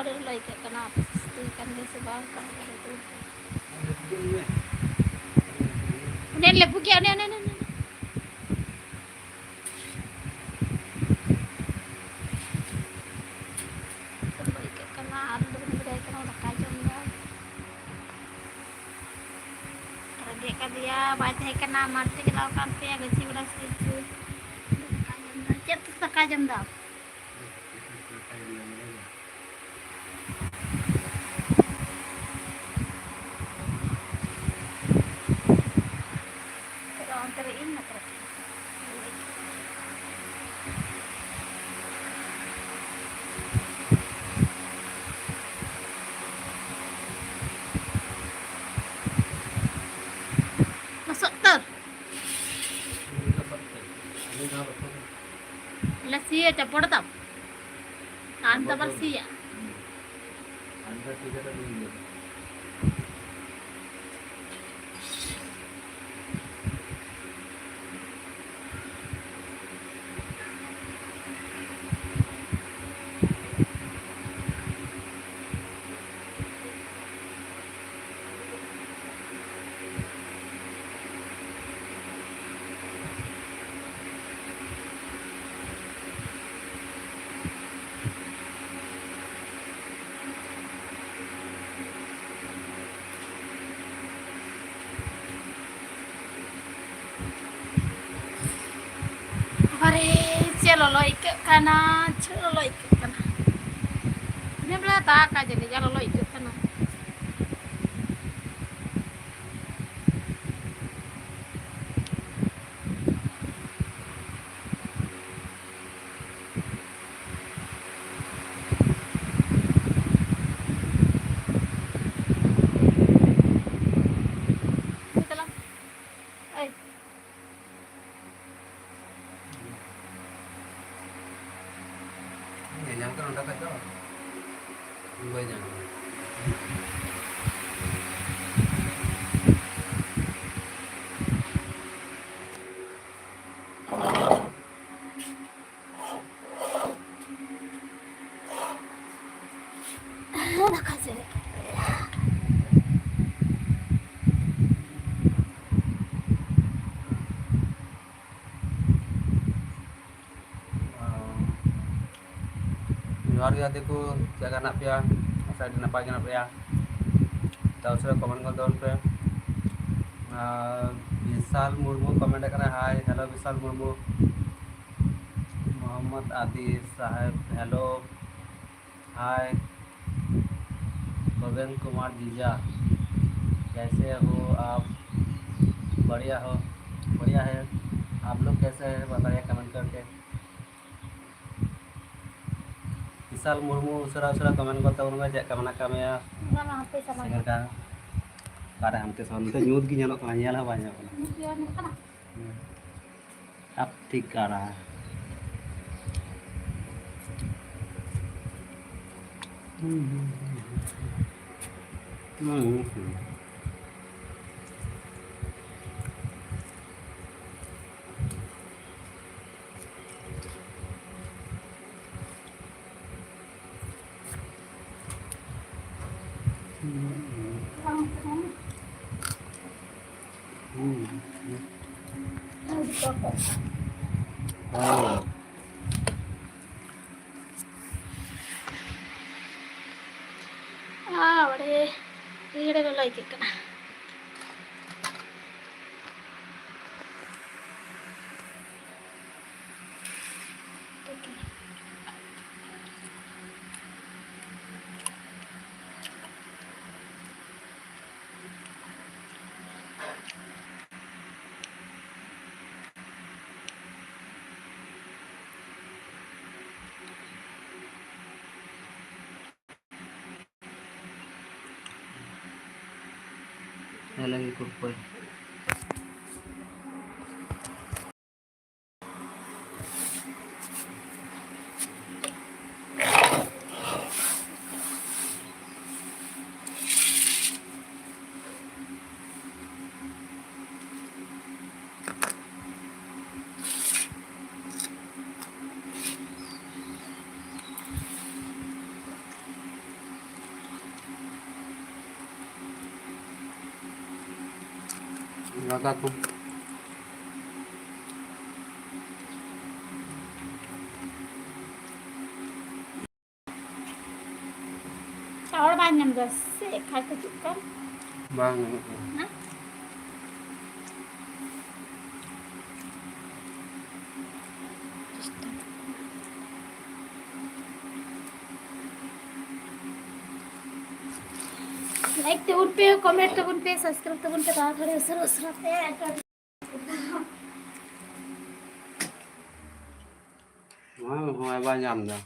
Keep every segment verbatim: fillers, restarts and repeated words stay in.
ᱟᱹᱰᱤ ᱞᱟᱹᱭ ᱠᱮᱫ ᱠᱟᱱᱟ, ᱟᱯᱮ ᱥᱩᱥᱛᱤ ᱠᱟᱱ ᱜᱮᱭᱟ ᱥᱮ ᱵᱟᱝ? ᱩᱱᱤ ᱞᱮᱵᱩ ᱜᱮᱭᱟ, ᱩᱱᱤ, ᱩᱱᱤ, ᱩᱱᱤ, ᱩᱱᱤ᱾ ᱞᱟᱹᱭ ᱠᱮᱫ ᱠᱟᱱᱟ, ᱟᱨ ᱞᱮᱵᱩ ᱜᱮᱭᱟ, ᱠᱟᱱᱟ, ᱫᱟᱠᱟ ᱡᱚᱢ ᱫᱟ᱾ ᱨᱮᱸᱜᱮᱡ ᱠᱟᱫᱮᱭᱟ, ᱵᱟᱭ ᱛᱟᱦᱮᱸ ᱠᱟᱱᱟ, ᱢᱟᱴᱷ ᱛᱮ ᱪᱟᱞᱟᱣ ᱠᱟᱱ ᱛᱮ ᱜᱟᱹᱪᱷᱤ ᱜᱚᱰᱟ ᱥᱮᱫ ᱫᱟᱠᱟ ᱡᱚᱢ ᱫᱟ᱾ ᱪᱮᱫ ᱛᱮ ᱫᱟᱠᱟ ᱡᱚᱢ ᱫᱟ? ᱪᱮᱫ ᱚᱱᱛᱮ ᱨᱮ ᱤᱧ ᱱᱚᱛᱮ ᱨᱮ᱾ ᱞᱚᱥᱚᱫ ᱩᱛᱟᱹᱨ᱾ ᱞᱮ ᱥᱤᱭᱟ ᱪᱟᱯᱚᱲ ᱫᱟᱢ᱾ ᱟᱢ ᱫᱚ ᱵᱟᱢ ᱥᱤᱭᱟ᱾ ᱟᱨᱮ, ᱪᱮᱫ ᱞᱚᱞᱚ ᱟᱹᱭᱠᱟᱹᱜ ᱠᱟᱱᱟ, ᱪᱮᱫ ᱞᱚᱞᱚ ᱟᱹᱭᱠᱟᱹᱜ ᱠᱟᱱᱟ᱾ ᱤᱱᱟᱹ ᱵᱮᱲᱟ ᱫᱟᱜᱟ ᱡᱟᱹᱱᱤᱡ, ᱡᱟ ᱞᱚᱞᱚ ᱟᱹᱭᱠᱟᱹᱜ ᱠᱟᱱᱟ᱾ ᱪᱟᱞᱟᱜ᱾ ᱮᱭ᱾ ᱧᱮᱞ ᱧᱟᱢ ᱠᱟᱱᱟ ᱚᱸᱰᱮ ᱠᱷᱚᱡ ᱫᱚ᱾ ᱵᱟᱭ ᱧᱟᱢ ᱠᱟᱱᱟ᱾ ᱡᱚᱦᱟᱨ ᱜᱮ ᱜᱟᱛᱮ ᱠᱚ, ᱪᱮᱫ ᱞᱮᱠᱟ ᱦᱮᱱᱟᱜ ᱯᱮᱭᱟ? ᱟᱥᱟ ᱟᱹᱰᱤ ᱱᱟᱯᱟᱭ ᱜᱮ ᱦᱮᱱᱟᱜ ᱯᱮᱭᱟ᱾ ᱛᱚ ᱩᱥᱟᱹᱨᱟ ᱠᱚᱢᱮᱱᱴ ᱜᱚᱫ ᱛᱟᱵᱚᱱ ᱯᱮ᱾ ᱟᱨ ᱵᱤᱥᱟᱞ ᱢᱩᱨᱢᱩ ᱠᱚᱢᱮᱱᱴ ᱠᱟᱱᱟ, ᱦᱟᱭ, ᱦᱮᱞᱳ ᱵᱤᱥᱟᱞ ᱢᱩᱨᱢᱩ᱾ ᱢᱚᱦᱚᱢᱢᱚᱫ ᱟᱫᱤ ᱥᱟᱦᱮᱵ, ᱦᱮᱞᱳ, ᱦᱟᱭ᱾ ᱯᱚᱵᱮᱱ ᱠᱩᱢᱟᱨ ᱡᱤᱡᱟ, कैसे हो आप? बढ़िया हो? बढ़िया है। आप लोग कैसे हैं, बताइए कमेंट करके। ᱵᱤᱥᱟᱞ ᱢᱩᱨᱢᱩ, ᱩᱥᱟᱹᱨᱟ ᱩᱥᱟᱹᱨᱟ ᱠᱚᱢᱮᱱᱴ ᱜᱚᱫ ᱛᱟᱵᱚᱱ ᱢᱮ, ᱪᱮᱫ ᱞᱮᱠᱟ ᱢᱮᱱᱟᱜ ᱟᱠᱟᱫ ᱢᱮᱭᱟ? ᱚᱱᱟ ᱢᱟ ᱦᱟᱱᱛᱮ ᱪᱟᱞᱟᱜ ᱥᱮᱸᱜᱮᱞ ᱠᱟᱱᱟ᱾ ᱚᱠᱟᱨᱮ ᱦᱟᱱᱛᱮ ᱥᱟᱢᱟᱝ? ᱱᱤᱛᱚᱜ ᱧᱩᱛ ᱜᱮ ᱧᱮᱞᱚᱜ ᱠᱟᱱᱟ, ᱧᱮᱞ ᱦᱚᱸ ᱵᱟᱭ ᱧᱮᱞᱚᱜ ᱠᱟᱱᱟ᱾ ᱧᱩᱛ ᱜᱮ ᱵᱟᱝ ᱧᱮᱞᱚᱜ ᱠᱟᱱᱟ᱾ ᱦᱩᱸ᱾ अब ठीक आ रहा है। हम्म, हम्म, हम्म, हम्म। हम्म, हम्म, हम्म। ᱟᱵᱟᱨᱮ ᱨᱮᱭᱟᱲ ᱞᱚᱞᱚ ᱟᱹᱭᱠᱟᱹᱜ ᱠᱟᱱᱟ᱾ ᱧᱮᱞᱮᱱ ᱜᱮᱠᱚ ᱚᱠᱚᱭ᱾ ᱞᱟᱜᱟ ᱠᱚ᱾ ᱧᱟᱢ ᱫᱟ ᱥᱮ ᱮᱠᱷᱟ ᱠᱚ ᱦᱤᱡᱩᱜ ᱠᱟᱱ? ᱵᱟᱝ ᱧᱟᱢᱚᱜ ᱠᱟᱱᱟ᱾ ᱦᱮᱸ? ᱞᱟᱭᱤᱠ ᱛᱟᱵᱚᱱ ᱯᱮ, ᱠᱚᱢᱮᱱᱴ ᱛᱟᱵᱚᱱ ᱯᱮ, ᱥᱟᱵᱥᱠᱨᱟᱭᱤᱵ ᱛᱟᱵᱚᱱ ᱯᱮ, ᱛᱟᱲᱟᱛᱟᱲᱤ ᱩᱥᱟᱹᱨᱟ ᱩᱥᱟᱹᱨᱟ ᱛᱮ᱾ ᱱᱚᱣᱟ ᱦᱚᱸ ᱵᱟᱭ ᱧᱟᱢ ᱮᱫᱟ᱾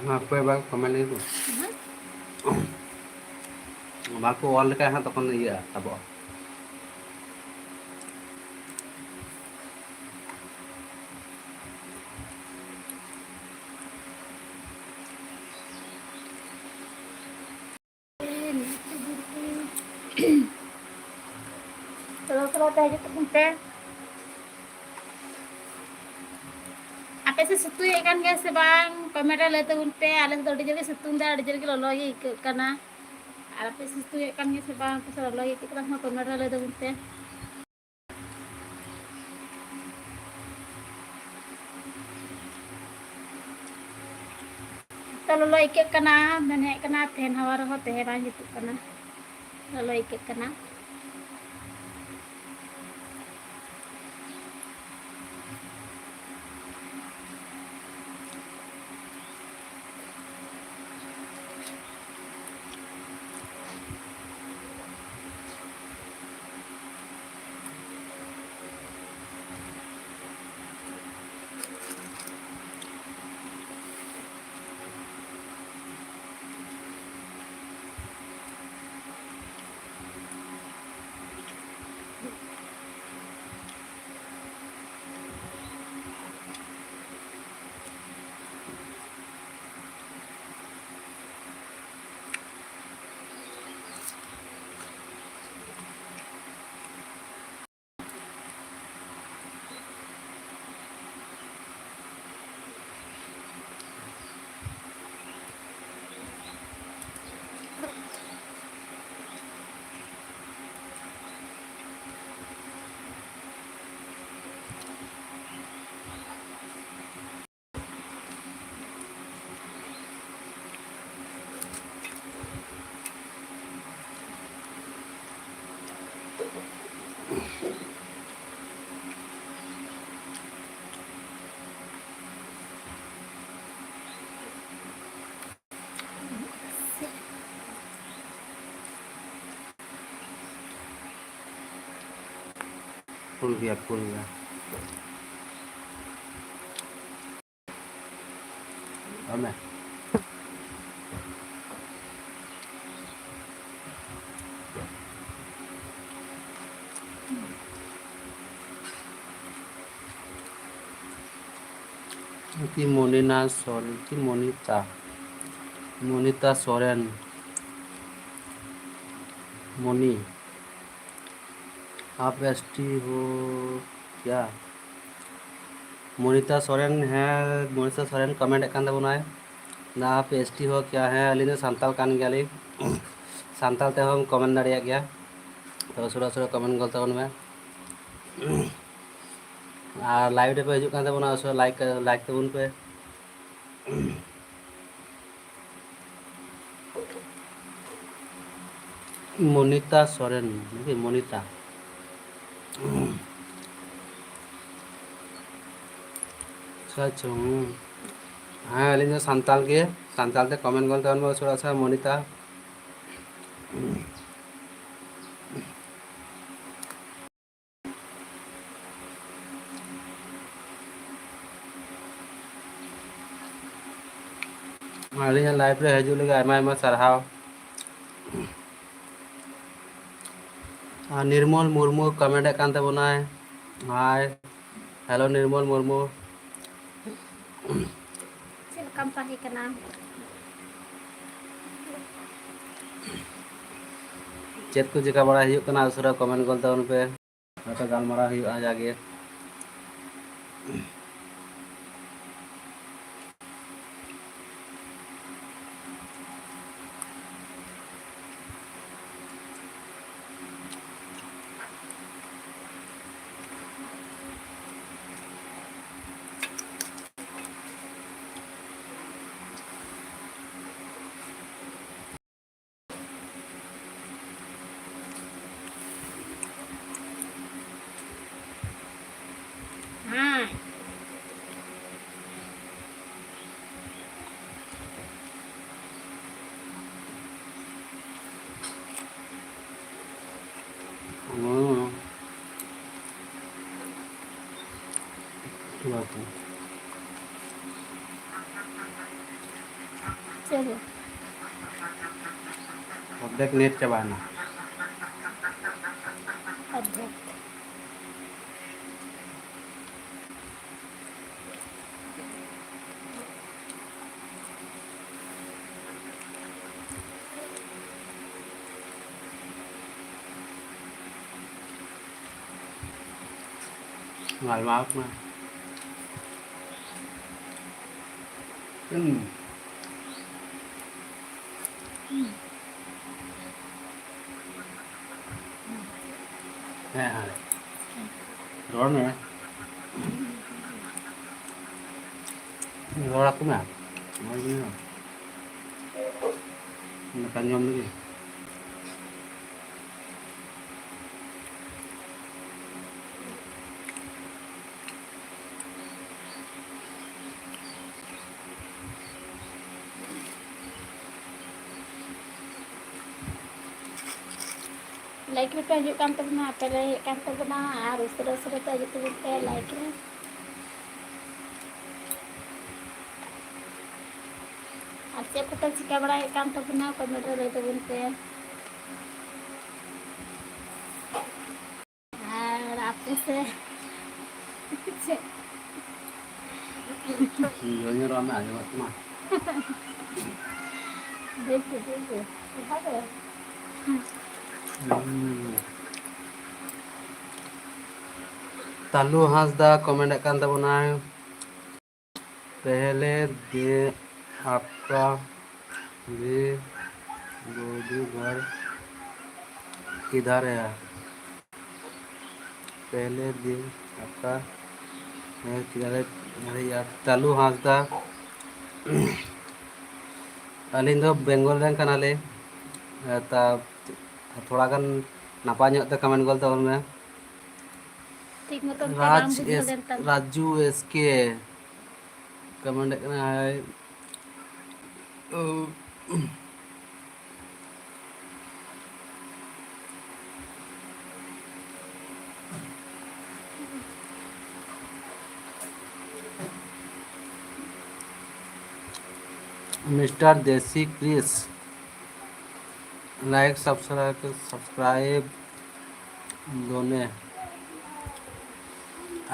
ᱦᱟᱯᱮ ᱵᱟᱝ ᱠᱚᱢᱮᱱᱴ ᱞᱟᱹᱜᱤᱫ ᱠᱚ᱾ ᱵᱟᱠᱚ ᱚᱞ ᱞᱮᱠᱷᱟᱡ ᱦᱟᱸᱜ ᱛᱚᱠᱷᱚᱱ ᱫᱚ ᱤᱭᱟᱹᱜᱼᱟ, ᱛᱟᱵᱚᱜᱼᱟ᱾ ᱛᱚᱵᱮ ᱯᱮᱲᱟ ᱛᱮ ᱦᱤᱡᱩᱜ ᱛᱟᱵᱚᱱ ᱯᱮ᱾ ᱟᱯᱮ ᱥᱮᱫ ᱥᱤᱛᱩᱝ ᱮᱫ ᱠᱟᱱ ᱜᱮᱭᱟ ᱥᱮ ᱵᱟᱝ? ᱠᱚᱢᱮᱱᱴ ᱨᱮ ᱞᱟᱹᱭ ᱛᱟᱵᱚᱱ ᱯᱮ᱾ ᱟᱞᱮ ᱥᱮᱫ ᱫᱚ ᱟᱹᱰᱤ ᱡᱳᱨ ᱜᱮ ᱥᱤᱛᱩᱝ ᱫᱟ, ᱟᱹᱰᱤ ᱡᱳᱨ ᱜᱮ ᱞᱚᱞᱚ ᱜᱮ ᱟᱹᱭᱠᱟᱹᱜ ᱠᱟᱱᱟ᱾ ᱟᱨ ᱟᱯᱮ ᱥᱮᱫ ᱥᱤᱛᱩᱝ ᱮᱫ ᱠᱟᱱ ᱜᱮᱭᱟ ᱥᱮ ᱵᱟᱝ? ᱟᱯᱮ ᱥᱮᱫ ᱞᱚᱞᱚ ᱜᱮ ᱟᱹᱭᱠᱟᱹᱜ ᱠᱟᱱᱟ ᱥᱮ ᱵᱟᱝ? ᱠᱚᱢᱮᱱᱴ ᱨᱮ ᱞᱟᱹᱭ ᱛᱟᱵᱚᱱ ᱯᱮ᱾ ᱮᱛᱚ ᱞᱚᱞᱚ ᱟᱹᱭᱠᱟᱹᱜ ᱠᱟᱱᱟ, ᱢᱮᱱᱮᱫ ᱠᱟᱱᱟ ᱯᱷᱮᱱ ᱦᱟᱣᱟ ᱨᱮᱦᱚᱸ ᱛᱟᱦᱮᱸ ᱵᱟᱝ ᱡᱩᱛᱩᱜ ᱠᱟᱱᱟ, ᱞᱚᱞᱚ ᱟᱹᱭᱠᱟᱹᱜ ᱠᱟᱱᱟ᱾ ᱯᱷᱩᱞ ᱜᱮᱭᱟ, ᱯᱷᱩᱞ ᱜᱮᱭᱟ᱾ ᱚᱱᱮ᱾ ᱠᱤ ᱢᱚᱱᱤᱱᱟ ᱥᱚᱨᱮᱱ, ᱠᱤ ᱢᱚᱱᱤᱛᱟ, ᱢᱚᱱᱤᱛᱟ ᱥᱚᱨᱮᱱ, ᱢᱚᱱᱤ, आप एसटी हो क्या? ᱢᱚᱱᱤᱛᱟ ᱥᱚᱨᱮᱱ, ᱦᱮᱸ, ᱢᱚᱱᱤᱛᱟ ᱥᱚᱨᱮᱱ ᱠᱚᱢᱮᱱᱴ ᱮᱫ ᱠᱟᱱ ᱛᱟᱵᱚᱱᱟᱭ, ᱫᱟ ᱟᱯᱮ ᱮᱥᱴᱤ ᱦᱚ ᱠᱭᱟ? ᱦᱮᱸ, ᱟᱹᱞᱤᱧ ᱫᱚ ᱥᱟᱱᱛᱟᱲ ᱠᱟᱱ ᱜᱮᱭᱟᱞᱤᱧ᱾ ᱥᱟᱱᱛᱟᱲ ᱛᱮᱦᱚᱸᱢ ᱠᱚᱢᱮᱱᱴ ᱫᱟᱲᱮᱭᱟᱜ ᱜᱮᱭᱟ᱾ ᱛᱚ ᱩᱥᱟᱹᱨᱟ ᱩᱥᱟᱹᱨᱟ ᱠᱚᱢᱮᱱᱴ ᱜᱚᱫ ᱛᱟᱵᱚᱱ ᱢᱮ᱾ ᱟᱨ ᱞᱟᱭᱤᱵᱷ ᱨᱮᱯᱮ ᱦᱤᱡᱩᱜ ᱠᱟᱱ ᱛᱟᱵᱚᱱᱟ, ᱩᱥᱟᱹᱨᱟ ᱞᱟᱭᱤᱠ, ᱞᱟᱭᱤᱠ ᱛᱟᱵᱚᱱ ᱯᱮ᱾ ᱢᱚᱱᱤᱛᱟ ᱥᱚᱨᱮᱱ, ᱱᱩᱭ ᱢᱚᱱᱤᱛᱟ᱾ ᱟᱪᱪᱷᱟ, ᱟᱪᱪᱷᱟ, ᱦᱩᱸ᱾ ᱦᱮᱸ, ᱟᱹᱞᱤᱧ ᱫᱚ ᱥᱟᱱᱛᱟᱲ ᱜᱮ, ᱥᱟᱱᱛᱟᱲ ᱛᱮ ᱠᱚᱢᱮᱱᱴ ᱜᱚᱞ ᱛᱟᱵᱚᱱ ᱢᱮ, ᱩᱥᱟᱹᱨᱟ ᱩᱥᱟᱹᱨᱟ ᱢᱚᱱᱤᱛᱟ᱾ ᱟᱹᱞᱤᱧᱟᱜ ᱞᱟᱭᱤᱵᱷ ᱨᱮ ᱦᱤᱡᱩᱜ ᱞᱟᱹᱜᱤᱫ ᱟᱭᱢᱟ ᱟᱭᱢᱟ ᱥᱟᱨᱦᱟᱣ᱾ ᱟᱨ ᱱᱤᱨᱢᱚᱞ ᱢᱩᱨᱢᱩ ᱠᱚᱢᱮᱱᱴ ᱮᱫ ᱠᱟᱱ ᱛᱟᱵᱚᱱᱟᱭ, ᱦᱟᱭ, ᱦᱮᱞᱳ ᱱᱤᱨᱢᱚᱞ ᱢᱩᱨᱢᱩ᱾ ᱪᱮᱫ ᱞᱮᱠᱟᱢ ᱛᱟᱦᱮᱸ ᱠᱟᱱᱟ? ᱪᱮᱫ ᱠᱚ ᱪᱮᱠᱟ ᱵᱟᱲᱟᱭ ᱦᱩᱭᱩᱜ ᱠᱟᱱᱟ, ᱩᱥᱟᱹᱨᱟ ᱠᱚᱢᱮᱱᱴ ᱜᱚᱞ ᱛᱟᱵᱚᱱ ᱯᱮ᱾ ᱱᱚᱛᱮ ᱜᱟᱞᱢᱟᱨᱟᱣ ᱦᱩᱭᱩᱜᱼᱟ ᱡᱟᱜᱮ᱾ ᱦᱮᱸ᱾ ᱦᱩᱸ᱾ ᱪᱮᱫ ᱦᱚᱸ᱾ ᱚᱨᱫᱷᱮᱠ ᱱᱮᱴ ᱪᱟᱵᱟᱭᱮᱱᱟ᱾ ᱚᱨᱫᱷᱮᱠ᱾ ᱟᱭᱢᱟ ᱠᱟᱱᱟ᱾ ᱦᱩᱸ᱾ ᱦᱮᱸ, ᱦᱮᱸ᱾ ᱨᱚᱲ ᱢᱮ᱾ ᱨᱚᱲ ᱟᱠᱚ ᱢᱮ᱾ ᱢᱚᱡᱽ ᱜᱮ᱾ ᱫᱟᱠᱟ ᱡᱚᱢ ᱞᱟᱹᱜᱤᱫ᱾ ᱞᱟᱭᱤᱠ ᱨᱮᱯᱮ ᱦᱤᱡᱩᱜ ᱠᱟᱱ ᱛᱟᱵᱚᱱᱟ, ᱟᱯᱮ ᱞᱮ ᱦᱮᱡ ᱠᱟᱱ ᱛᱟᱵᱚᱱᱟ, ᱟᱨ ᱩᱥᱟᱹᱨᱟ ᱩᱥᱟᱹᱨᱟ ᱛᱮ ᱦᱤᱡᱩᱜ ᱛᱟᱵᱚᱱ ᱯᱮ ᱞᱟᱭᱤᱠ ᱨᱮ᱾ ᱟᱨ ᱪᱮᱫ ᱠᱚᱯᱮ ᱪᱤᱠᱟᱹ ᱵᱟᱲᱟᱭᱮᱫ ᱠᱟᱱ ᱛᱟᱵᱚᱱᱟ, ᱠᱚᱢᱮᱱᱴ ᱨᱮ ᱞᱟᱹᱭ ᱛᱟᱵᱚᱱ ᱯᱮ᱾ ᱟᱨ ᱟᱯᱮ ᱥᱮᱫ ᱪᱮᱫ? ᱡᱚᱡᱚ ᱨᱟᱱ ᱟᱸᱡᱚᱢᱚᱜ ᱠᱟᱱᱟ᱾ ᱵᱮᱥ ᱜᱮ, ᱵᱮᱥ ᱜᱮ᱾ ᱚᱱᱠᱟ ᱜᱮ᱾ ᱦᱩᱸ᱾ ᱛᱟᱞᱩ ᱦᱟᱸᱥᱫᱟ ᱠᱚᱢᱮᱱᱴ ᱮᱫ ᱠᱟᱱ ᱛᱟᱵᱚᱱᱟᱭ, "ᱯᱮᱦᱞᱮ ᱫᱤᱱ ᱟᱯᱠᱟ ᱵᱷᱤ ᱵᱚᱰᱤ ᱜᱟᱨᱰ ᱠᱤᱫᱷᱟᱨ ᱦᱮ?" ᱯᱮᱦᱞᱮ ᱫᱤᱱ ᱟᱯᱠᱟ, ᱦᱮᱸ, ᱠᱤᱫᱷᱟᱨ ᱦᱮ? ᱟᱨᱮ ᱭᱟᱨ, ᱛᱟᱞᱩ ᱦᱟᱸᱥᱫᱟ, ᱟᱹᱞᱤᱧ ᱫᱚ ᱵᱮᱝᱜᱚᱞ ᱨᱮᱱ ᱠᱟᱱᱟᱞᱤᱧ᱾ ᱛᱟ ᱛᱷᱚᱲᱟ ᱜᱟᱱ ᱱᱟᱯᱟᱭ ᱧᱚᱜ ᱛᱮ ᱠᱚᱢᱮᱱᱴ ᱜᱚᱞ ᱛᱟᱵᱚᱱ ᱢᱮ᱾ ᱴᱷᱤᱠ ᱢᱚᱛᱚᱱ ᱛᱮ ᱵᱟᱝ ᱨᱟᱡᱽ ᱵᱩᱡᱷᱟᱹᱣ ᱮᱥ, ᱞᱮᱱ ᱛᱟᱢ᱾ ᱨᱟᱡᱩ ᱮᱥ ᱠᱮ ᱠᱚᱢᱮᱱᱴ ᱠᱟᱱᱟᱭ᱾ ᱢᱤᱥᱴᱟᱨ ᱫᱮᱥᱤ ᱠᱨᱤᱥ, ᱞᱟᱭᱤᱠ, ᱥᱟᱵᱥᱠᱨᱟᱭᱤᱵ, ᱥᱟᱵᱥᱠᱨᱟᱭᱤᱵ ᱫᱚᱱᱮ᱾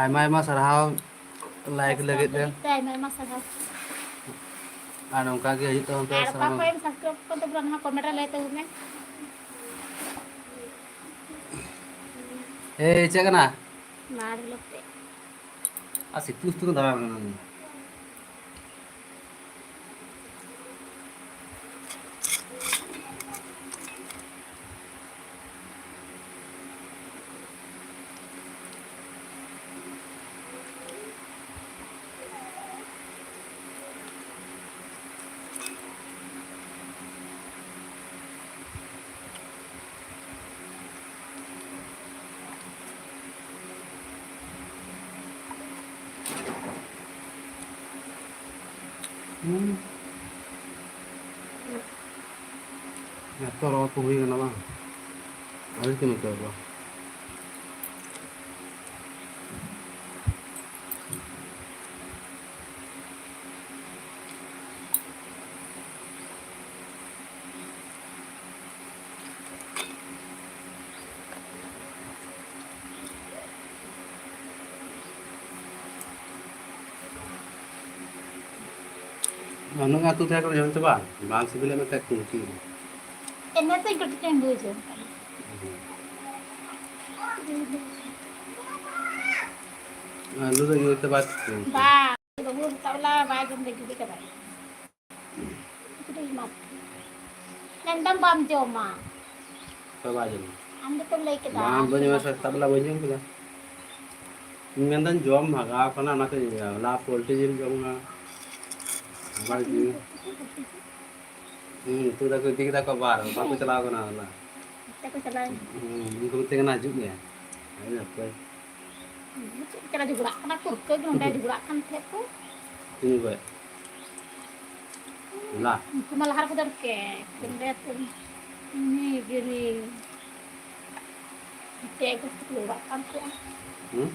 ᱟᱭᱢᱟ ᱟᱭᱢᱟ ᱥᱟᱨᱦᱟᱣ ᱞᱟᱭᱤᱠ ᱞᱟᱹᱜᱤᱫ ᱛᱮ᱾ ᱟᱭᱢᱟ ᱟᱭᱢᱟ ᱥᱟᱨᱦᱟᱣ᱾ ᱟᱨ ᱱᱚᱝᱠᱟ ᱜᱮ ᱦᱤᱡᱩᱜ ᱛᱟᱵᱚᱱ ᱯᱮ ᱟᱨ ᱚᱠᱟ ᱥᱟᱱᱟᱢ᱾ ᱠᱷᱚᱱ ᱮᱢ ᱥᱟᱵᱥᱠᱨᱟᱭᱤᱵ ᱠᱚ ᱛᱟᱵᱚᱱᱟ, ᱱᱚᱣᱟ ᱠᱚᱢᱮᱱᱴ ᱨᱮ ᱞᱟᱹᱭ ᱛᱟᱵᱚᱱ ᱢᱮ᱾ ᱮᱭ, ᱪᱮᱫ ᱠᱟᱱᱟ? ᱢᱟᱨ ᱞᱚᱠᱛᱮ᱾ ᱟᱨ ᱥᱤᱛᱩᱝ ᱥᱤᱛᱩᱝ ᱫᱟᱬᱟ ᱠᱟᱱᱟ᱾ ᱦᱩᱸ᱾ ᱮᱛᱚ ᱨᱚᱲ ᱠᱚ ᱦᱩᱭ ᱠᱟᱱᱟ ᱵᱟᱝ? ᱟᱹᱲᱤᱥ ᱜᱮᱢ ᱟᱹᱭᱠᱟᱹᱣ ᱠᱚᱣᱟ᱾ ᱩᱱᱟᱹᱜ ᱟᱹᱛᱩ ᱛᱟᱦᱮᱸ ᱠᱟᱱᱟ, ᱡᱚᱢ ᱪᱟᱵᱟ? ᱵᱟᱝ ᱥᱤᱵᱤᱞᱟ ᱢᱮᱱᱛᱮ ᱠᱩᱝᱠᱤ᱾ ᱮᱱᱮ ᱛᱚ ᱠᱟᱹᱴᱤᱡ ᱴᱟᱭᱤᱢ ᱵᱩᱡᱷᱟᱹᱣ᱾ ᱟᱹᱞᱩ ᱫᱚ ᱤᱭᱟᱹ ᱛᱮ ᱵᱟᱭ ᱵᱟᱝ, ᱵᱟᱹᱵᱩ ᱛᱟᱵᱞᱟ ᱵᱟᱭ ᱡᱚᱢ ᱫᱟ, ᱜᱤᱰᱤ ᱠᱟᱫᱟᱭ᱾ ᱢᱮᱱᱫᱟᱢ ᱵᱟᱢ ᱡᱚᱢᱟ᱾ ᱚᱠᱚᱭ ᱵᱟᱭ ᱡᱚᱢᱟ? ᱟᱢ ᱜᱮᱛᱚᱢ ᱞᱟᱹᱭ ᱠᱮᱫᱟ, ᱵᱟᱝ, ᱟᱢ ᱵᱟᱹᱧ ᱫᱚ ᱡᱚᱢᱟ ᱵᱟᱢ ᱥᱮ, ᱡᱚᱢᱟ᱾ ᱛᱟᱵᱞᱟ ᱵᱟᱹᱧ ᱡᱚᱢ ᱠᱮᱫᱟ᱾ ᱤᱧ ᱢᱮᱱᱫᱟᱹᱧ ᱡᱚᱢ ᱵᱷᱟᱜᱟᱣ ᱠᱟᱱᱟ, ᱚᱱᱟᱛᱮ ᱦᱚᱞᱟ ᱯᱳᱞᱴᱤ ᱡᱤᱞ ᱡᱚᱢ ᱦᱩᱭᱩᱜᱼᱟ᱾ ᱟᱵᱟᱨ ᱡᱤᱞ᱾ ᱦᱩᱸ, ᱩᱛᱩ ᱫᱟᱠᱚ ᱤᱫᱤ ᱠᱮᱫᱟ ᱠᱚ ᱟᱵᱟᱨ, ᱵᱟᱠᱚ ᱪᱟᱞᱟᱣ ᱠᱟᱱᱟ ᱦᱚᱞᱟ᱾ ᱚᱱᱛᱮ ᱠᱚ ᱪᱟᱞᱟᱣ ᱮᱱᱟ᱾ ᱦᱩᱸ, ᱩᱱᱠᱩ ᱢᱤᱛᱟᱹᱧ ᱠᱟᱱᱟ ᱦᱤᱡᱩᱜ ᱢᱮ᱾ ᱟᱫᱚ ᱦᱟᱯᱮ᱾ ᱪᱮᱫ ᱞᱮᱠᱟ ᱡᱷᱚᱜᱽᱲᱟᱜ ᱠᱟᱱᱟ ᱠᱚ, ᱩᱱᱠᱩ ᱜᱮ ᱱᱚᱰᱮ ᱡᱷᱚᱜᱽᱲᱟᱜ ᱠᱟᱱ ᱛᱟᱦᱮᱸᱫ ᱠᱚ᱾ ᱛᱤᱱ ᱡᱚᱠᱷᱚᱡ? ᱦᱚᱞᱟ? ᱩᱱᱠᱩ ᱢᱟ ᱞᱟᱦᱟ ᱨᱮᱠᱚ ᱫᱟᱹᱲ ᱠᱮᱫ᱾ ᱠᱮᱢᱨᱟ ᱛᱮ ᱩᱱᱤ ᱜᱮ ᱩᱱᱤ ᱪᱮᱫ ᱠᱚ ᱡᱷᱚᱜᱽᱲᱟᱜ ᱠᱟᱱ ᱛᱟᱦᱮᱸᱫ᱾ ᱦᱩᱸ?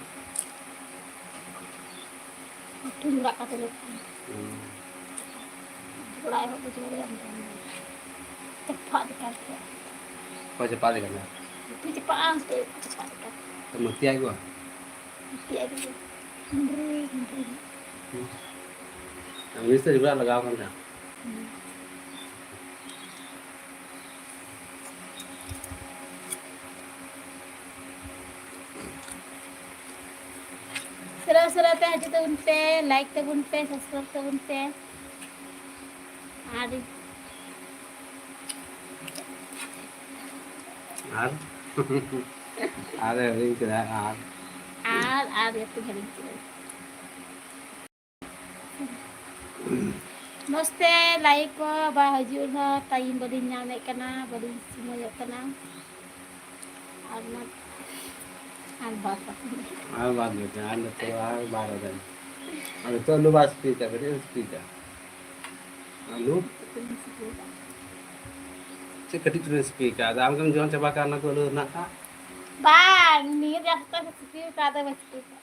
ᱡᱷᱚᱜᱽᱲᱟᱜ ᱠᱟᱱ ᱛᱟᱦᱮᱸᱫ᱾ ᱦᱩᱸ᱾ ᱚᱲᱟᱜ ᱮᱦᱚᱵ ᱫᱚ ᱡᱮᱢᱚᱱ ᱪᱟᱯᱟᱫ ᱞᱮᱠᱟ ᱠᱚ᱾ ᱚᱠᱚᱭ ᱪᱟᱯᱟᱫ ᱞᱮᱠᱟ ᱠᱚ? ᱩᱛᱩ ᱪᱟᱯᱟᱫᱼᱟ, ᱚᱱᱛᱮ ᱩᱛᱩ ᱪᱟᱯᱟᱫ ᱞᱮᱠᱟ᱾ ᱛᱚ ᱢᱟᱹᱛᱤᱭᱟᱜ ᱠᱚ? ᱢᱟᱹᱛᱤᱭᱟᱜ ᱜᱮ᱾ ᱦᱩᱸᱰᱨᱤ, ᱦᱩᱸᱰᱨᱤ᱾ ᱦᱩᱸ᱾ ᱟᱨ ᱢᱤᱥ ᱛᱮ ᱡᱚᱵᱨᱟ ᱞᱟᱜᱟᱣ ᱠᱟᱱ ᱛᱟᱦᱮᱸᱫ᱾ ᱦᱩᱸ᱾ ᱥᱮᱨᱟ ᱥᱮᱨᱟ ᱛᱮ ᱦᱤᱡᱩᱜ ᱛᱟᱵᱚᱱ ᱯᱮ, like ᱛᱟᱵᱚᱱ ᱯᱮ, subscribe ᱛᱟᱵᱚᱱ ᱯᱮ᱾ ᱟᱨ ᱟᱨ? ᱟᱨ ᱦᱤᱲᱤᱧ ᱠᱮᱫᱟ, ᱟᱨ? ᱟᱨ, ᱟᱨ ᱜᱟᱛᱮ ᱦᱤᱲᱤᱧ ᱠᱮᱫᱟ᱾ ᱢᱚᱡᱽ ᱛᱮ like ᱠᱚ ᱵᱟ ᱦᱤᱡᱩᱜ ᱨᱮᱦᱚᱸ time ᱵᱟᱹᱞᱤᱧ ᱧᱟᱢᱮᱫ ᱠᱟᱱᱟ, ᱵᱟᱹᱞᱤᱧ ᱥᱚᱢᱚᱭᱚᱜ ᱠᱟᱱᱟ᱾ ᱟᱨ ᱚᱱᱟ, ᱟᱨ ᱵᱟᱨ ᱵᱟᱨ᱾ ᱟᱨ ᱵᱟᱨ ᱵᱟᱨ, ᱟᱨ ᱱᱤᱛᱚᱜ ᱟᱨ ᱵᱟᱨ ᱵᱟᱨ᱾ ᱟᱨ ᱱᱤᱛᱚᱜ ᱟᱹᱞᱩ ᱵᱟᱭ ᱥᱤᱯᱤ ᱠᱟᱜ, ᱠᱟᱹᱴᱤᱡ ᱮ ᱥᱤᱯᱤ ᱠᱟᱜ᱾ ᱟᱹᱞᱩ? ᱪᱮᱫ ᱠᱟᱹᱴᱤᱡ ᱪᱩᱞᱩᱝ ᱥᱤᱯᱤ ᱠᱟᱜ? ᱟᱫᱚ ᱟᱢ ᱜᱮᱢ ᱡᱚᱢ ᱪᱟᱵᱟ ᱠᱟᱜ ᱚᱱᱟ ᱠᱚ ᱟᱹᱞᱩ ᱨᱮᱱᱟᱜ ᱠᱟᱜ? ᱵᱟᱝ, ᱱᱤᱭᱟᱹ ᱨᱟᱥᱛᱟ ᱠᱚ ᱥᱤᱯᱤ ᱠᱟᱜ, ᱟᱫᱚ ᱵᱟᱭ ᱥᱤᱯᱤ ᱠᱟᱜ᱾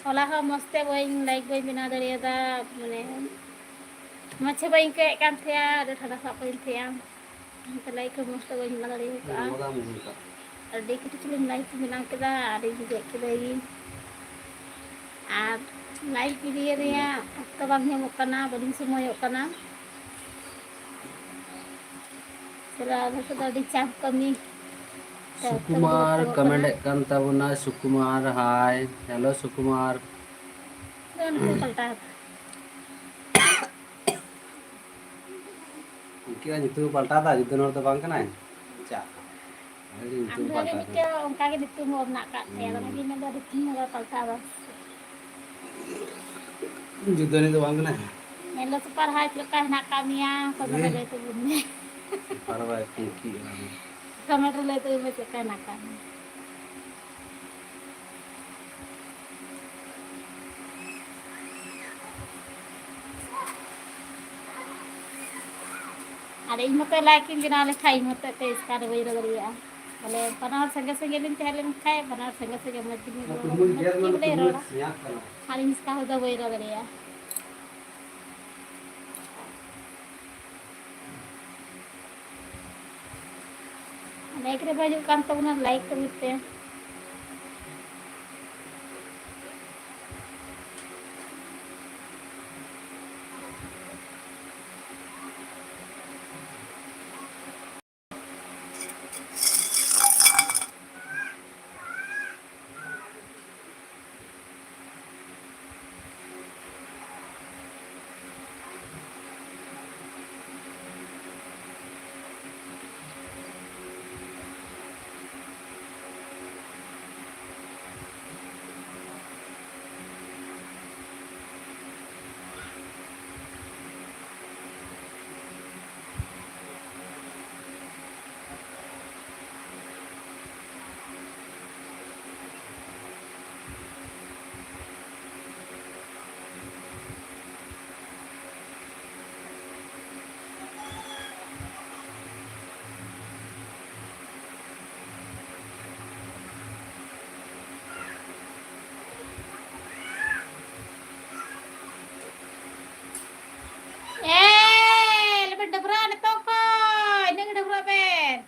ᱦᱚᱞᱟ ᱦᱚᱸ ᱢᱚᱡᱽ ᱛᱮ ᱵᱟᱹᱧ, like ᱵᱟᱹᱧ ᱵᱮᱱᱟᱣ ᱫᱟᱲᱮᱭᱟᱫᱟ, ᱢᱟᱱᱮ, ᱢᱚᱡᱽ ᱦᱚᱸ ᱵᱟᱹᱧ ᱟᱹᱭᱠᱟᱹᱣᱮᱫ ᱠᱟᱱ ᱛᱟᱦᱮᱸᱜᱼᱟ, ᱟᱹᱰᱤ ᱴᱷᱟᱱᱰᱟ ᱥᱟᱵ ᱠᱟᱹᱫᱤᱧ ᱛᱟᱦᱮᱸᱜᱼᱟ, ᱚᱱᱟᱛᱮ like ᱠᱚ ᱢᱚᱡᱽ ᱛᱮ ᱵᱟᱹᱧ ᱵᱮᱱᱟᱣ ᱫᱟᱲᱮ ᱟᱠᱟᱫᱼᱟ᱾ ᱟᱹᱰᱤ ᱠᱟᱹᱴᱤᱡ ᱪᱩᱞᱩᱝ like ᱤᱧ ᱵᱮᱱᱟᱣ ᱠᱮᱫᱟ ᱟᱨ ᱤᱧ ᱜᱮᱫ ᱠᱮᱫᱟᱭᱤᱧ᱾ ᱟᱨ like video ᱨᱮᱭᱟᱜ ᱚᱠᱛᱚ ᱵᱟᱝ ᱧᱟᱢᱚᱜ ᱠᱟᱱᱟ, ᱵᱟᱹᱞᱤᱧ ᱥᱚᱢᱚᱭᱚᱜ ᱠᱟᱱᱟ᱾ ᱪᱮᱫᱟᱜ ᱟᱞᱮ ᱥᱮᱫ ᱫᱚ ᱟᱹᱰᱤ ᱪᱟᱯ ᱠᱟᱹᱢᱤ᱾ ᱛᱚ, ᱚᱠᱛᱚ ᱵᱟᱹᱱᱩᱜ ᱥᱩᱠᱩᱢᱟᱨ ᱛᱟᱵᱚᱱᱟ᱾ Comment ᱮᱫ ᱠᱟᱱ ᱛᱟᱵᱚᱱᱟᱭ, ᱥᱩᱠᱩᱢᱟᱨ, hi, hello ᱥᱩᱠᱩᱢᱟᱨ᱾ ᱫᱚ ᱱᱩᱠᱩ ᱯᱟᱞᱴᱟᱣ᱾ ᱩᱱᱠᱤᱱᱟᱜ ᱧᱩᱛᱩᱢ ᱯᱟᱞᱴᱟᱣ ᱫᱟ, ᱡᱩᱫᱟᱹ ᱦᱚᱲ ᱫᱚ ᱵᱟᱝ ᱠᱟᱱᱟᱭ᱾ ᱪᱟ᱾ ᱟᱹᱰᱤ ᱧᱩᱛᱩᱢ ᱟᱢ ᱫᱚ ᱯᱟᱞᱴᱟᱣ ᱢᱤᱫᱴᱮᱱ ᱫᱟ᱾ ᱚᱱᱠᱟ ᱜᱮ ᱧᱩᱛᱩᱢ ᱦᱚᱸ ᱢᱮᱱᱟᱜ ᱟᱠᱟᱫ ᱛᱟᱭᱟ, ᱦᱩᱸ᱾ ᱚᱱᱟ ᱜᱮ ᱢᱮᱱᱫᱟ ᱧᱩᱛᱩᱢ ᱦᱚᱸ ᱵᱟᱭ ᱯᱟᱞᱴᱟᱣ ᱫᱟ᱾ ᱡᱩᱫᱟᱹ ᱫᱚ ᱵᱟᱝ ᱠᱟᱱᱟ᱾ ᱦᱮᱞᱳ ᱥᱩᱯᱟᱨ, hi, ᱪᱮᱫ ᱞᱮᱠᱟ ᱦᱮᱱᱟᱜ ᱟᱠᱟᱫ ᱢᱮᱭᱟ? Comment ᱨᱮ ᱮ᱾ ᱞᱟᱹᱭ ᱛᱟᱵᱚᱱ ᱢᱮ᱾ ᱥᱩᱯᱟᱨ ᱵᱟᱭ ᱯᱤᱝᱠᱤ ᱠᱟᱱᱟ᱾ Comment ᱨᱮ ᱞᱟᱹᱭ ᱛᱟᱵᱚᱱ ᱢᱮ ᱪᱮᱫ ᱞᱮᱠᱟ ᱦᱮᱱᱟᱜ ᱟᱠᱟᱫ ᱢᱮᱭᱟ? ᱟᱨ ᱤᱧ ᱢᱚᱛᱚ like ᱤᱧ ᱵᱮᱱᱟᱣ ᱞᱮᱠᱷᱟᱱ ᱤᱧ ᱢᱚᱛᱚ ᱛᱮ ᱤᱥᱠᱟᱨ ᱵᱟᱹᱧ ᱨᱚᱲ ᱫᱟᱲᱮᱭᱟᱜᱼᱟ᱾ ᱵᱚᱞᱮ ᱵᱟᱱᱟ ᱦᱚᱲ ᱥᱟᱸᱜᱮ ᱥᱟᱸᱜᱮ ᱞᱤᱧ ᱛᱟᱦᱮᱸ ᱞᱮᱱ ᱠᱷᱟᱡ, ᱵᱟᱱᱟ ᱦᱚᱲ ᱥᱟᱸᱜᱮ ᱥᱟᱸᱜᱮ ᱢᱚᱡᱽ ᱜᱮᱞᱤᱧ ᱨᱚᱲᱟ, ᱢᱚᱡᱽ ᱜᱮᱞᱤᱧ ᱨᱚᱲᱟ᱾ ᱟᱨ ᱤᱧ ᱮᱥᱠᱟ ᱦᱚᱲ ᱫᱚ ᱵᱟᱹᱧ ᱨᱚᱲ ᱫᱟᱲᱮᱭᱟᱜᱼᱟ᱾ ᱞᱟᱭᱤᱠ ᱨᱮ ᱵᱟᱭ ᱦᱤᱡᱩᱜ ᱠᱟᱱ ᱛᱟᱵᱚᱱᱟ, ᱞᱟᱭᱤᱠ ᱛᱟᱵᱚᱱ ᱯᱮ᱾ ᱮ, ᱟᱞᱚᱵᱮᱱ ᱰᱟᱹᱵᱽᱨᱟᱹᱜᱼᱟ ᱱᱤᱛᱚᱜ ᱠᱷᱚᱡ, ᱤᱱᱟᱹᱜ ᱜᱮ ᱰᱟᱹᱵᱽᱨᱟᱹᱜ ᱵᱮᱱ᱾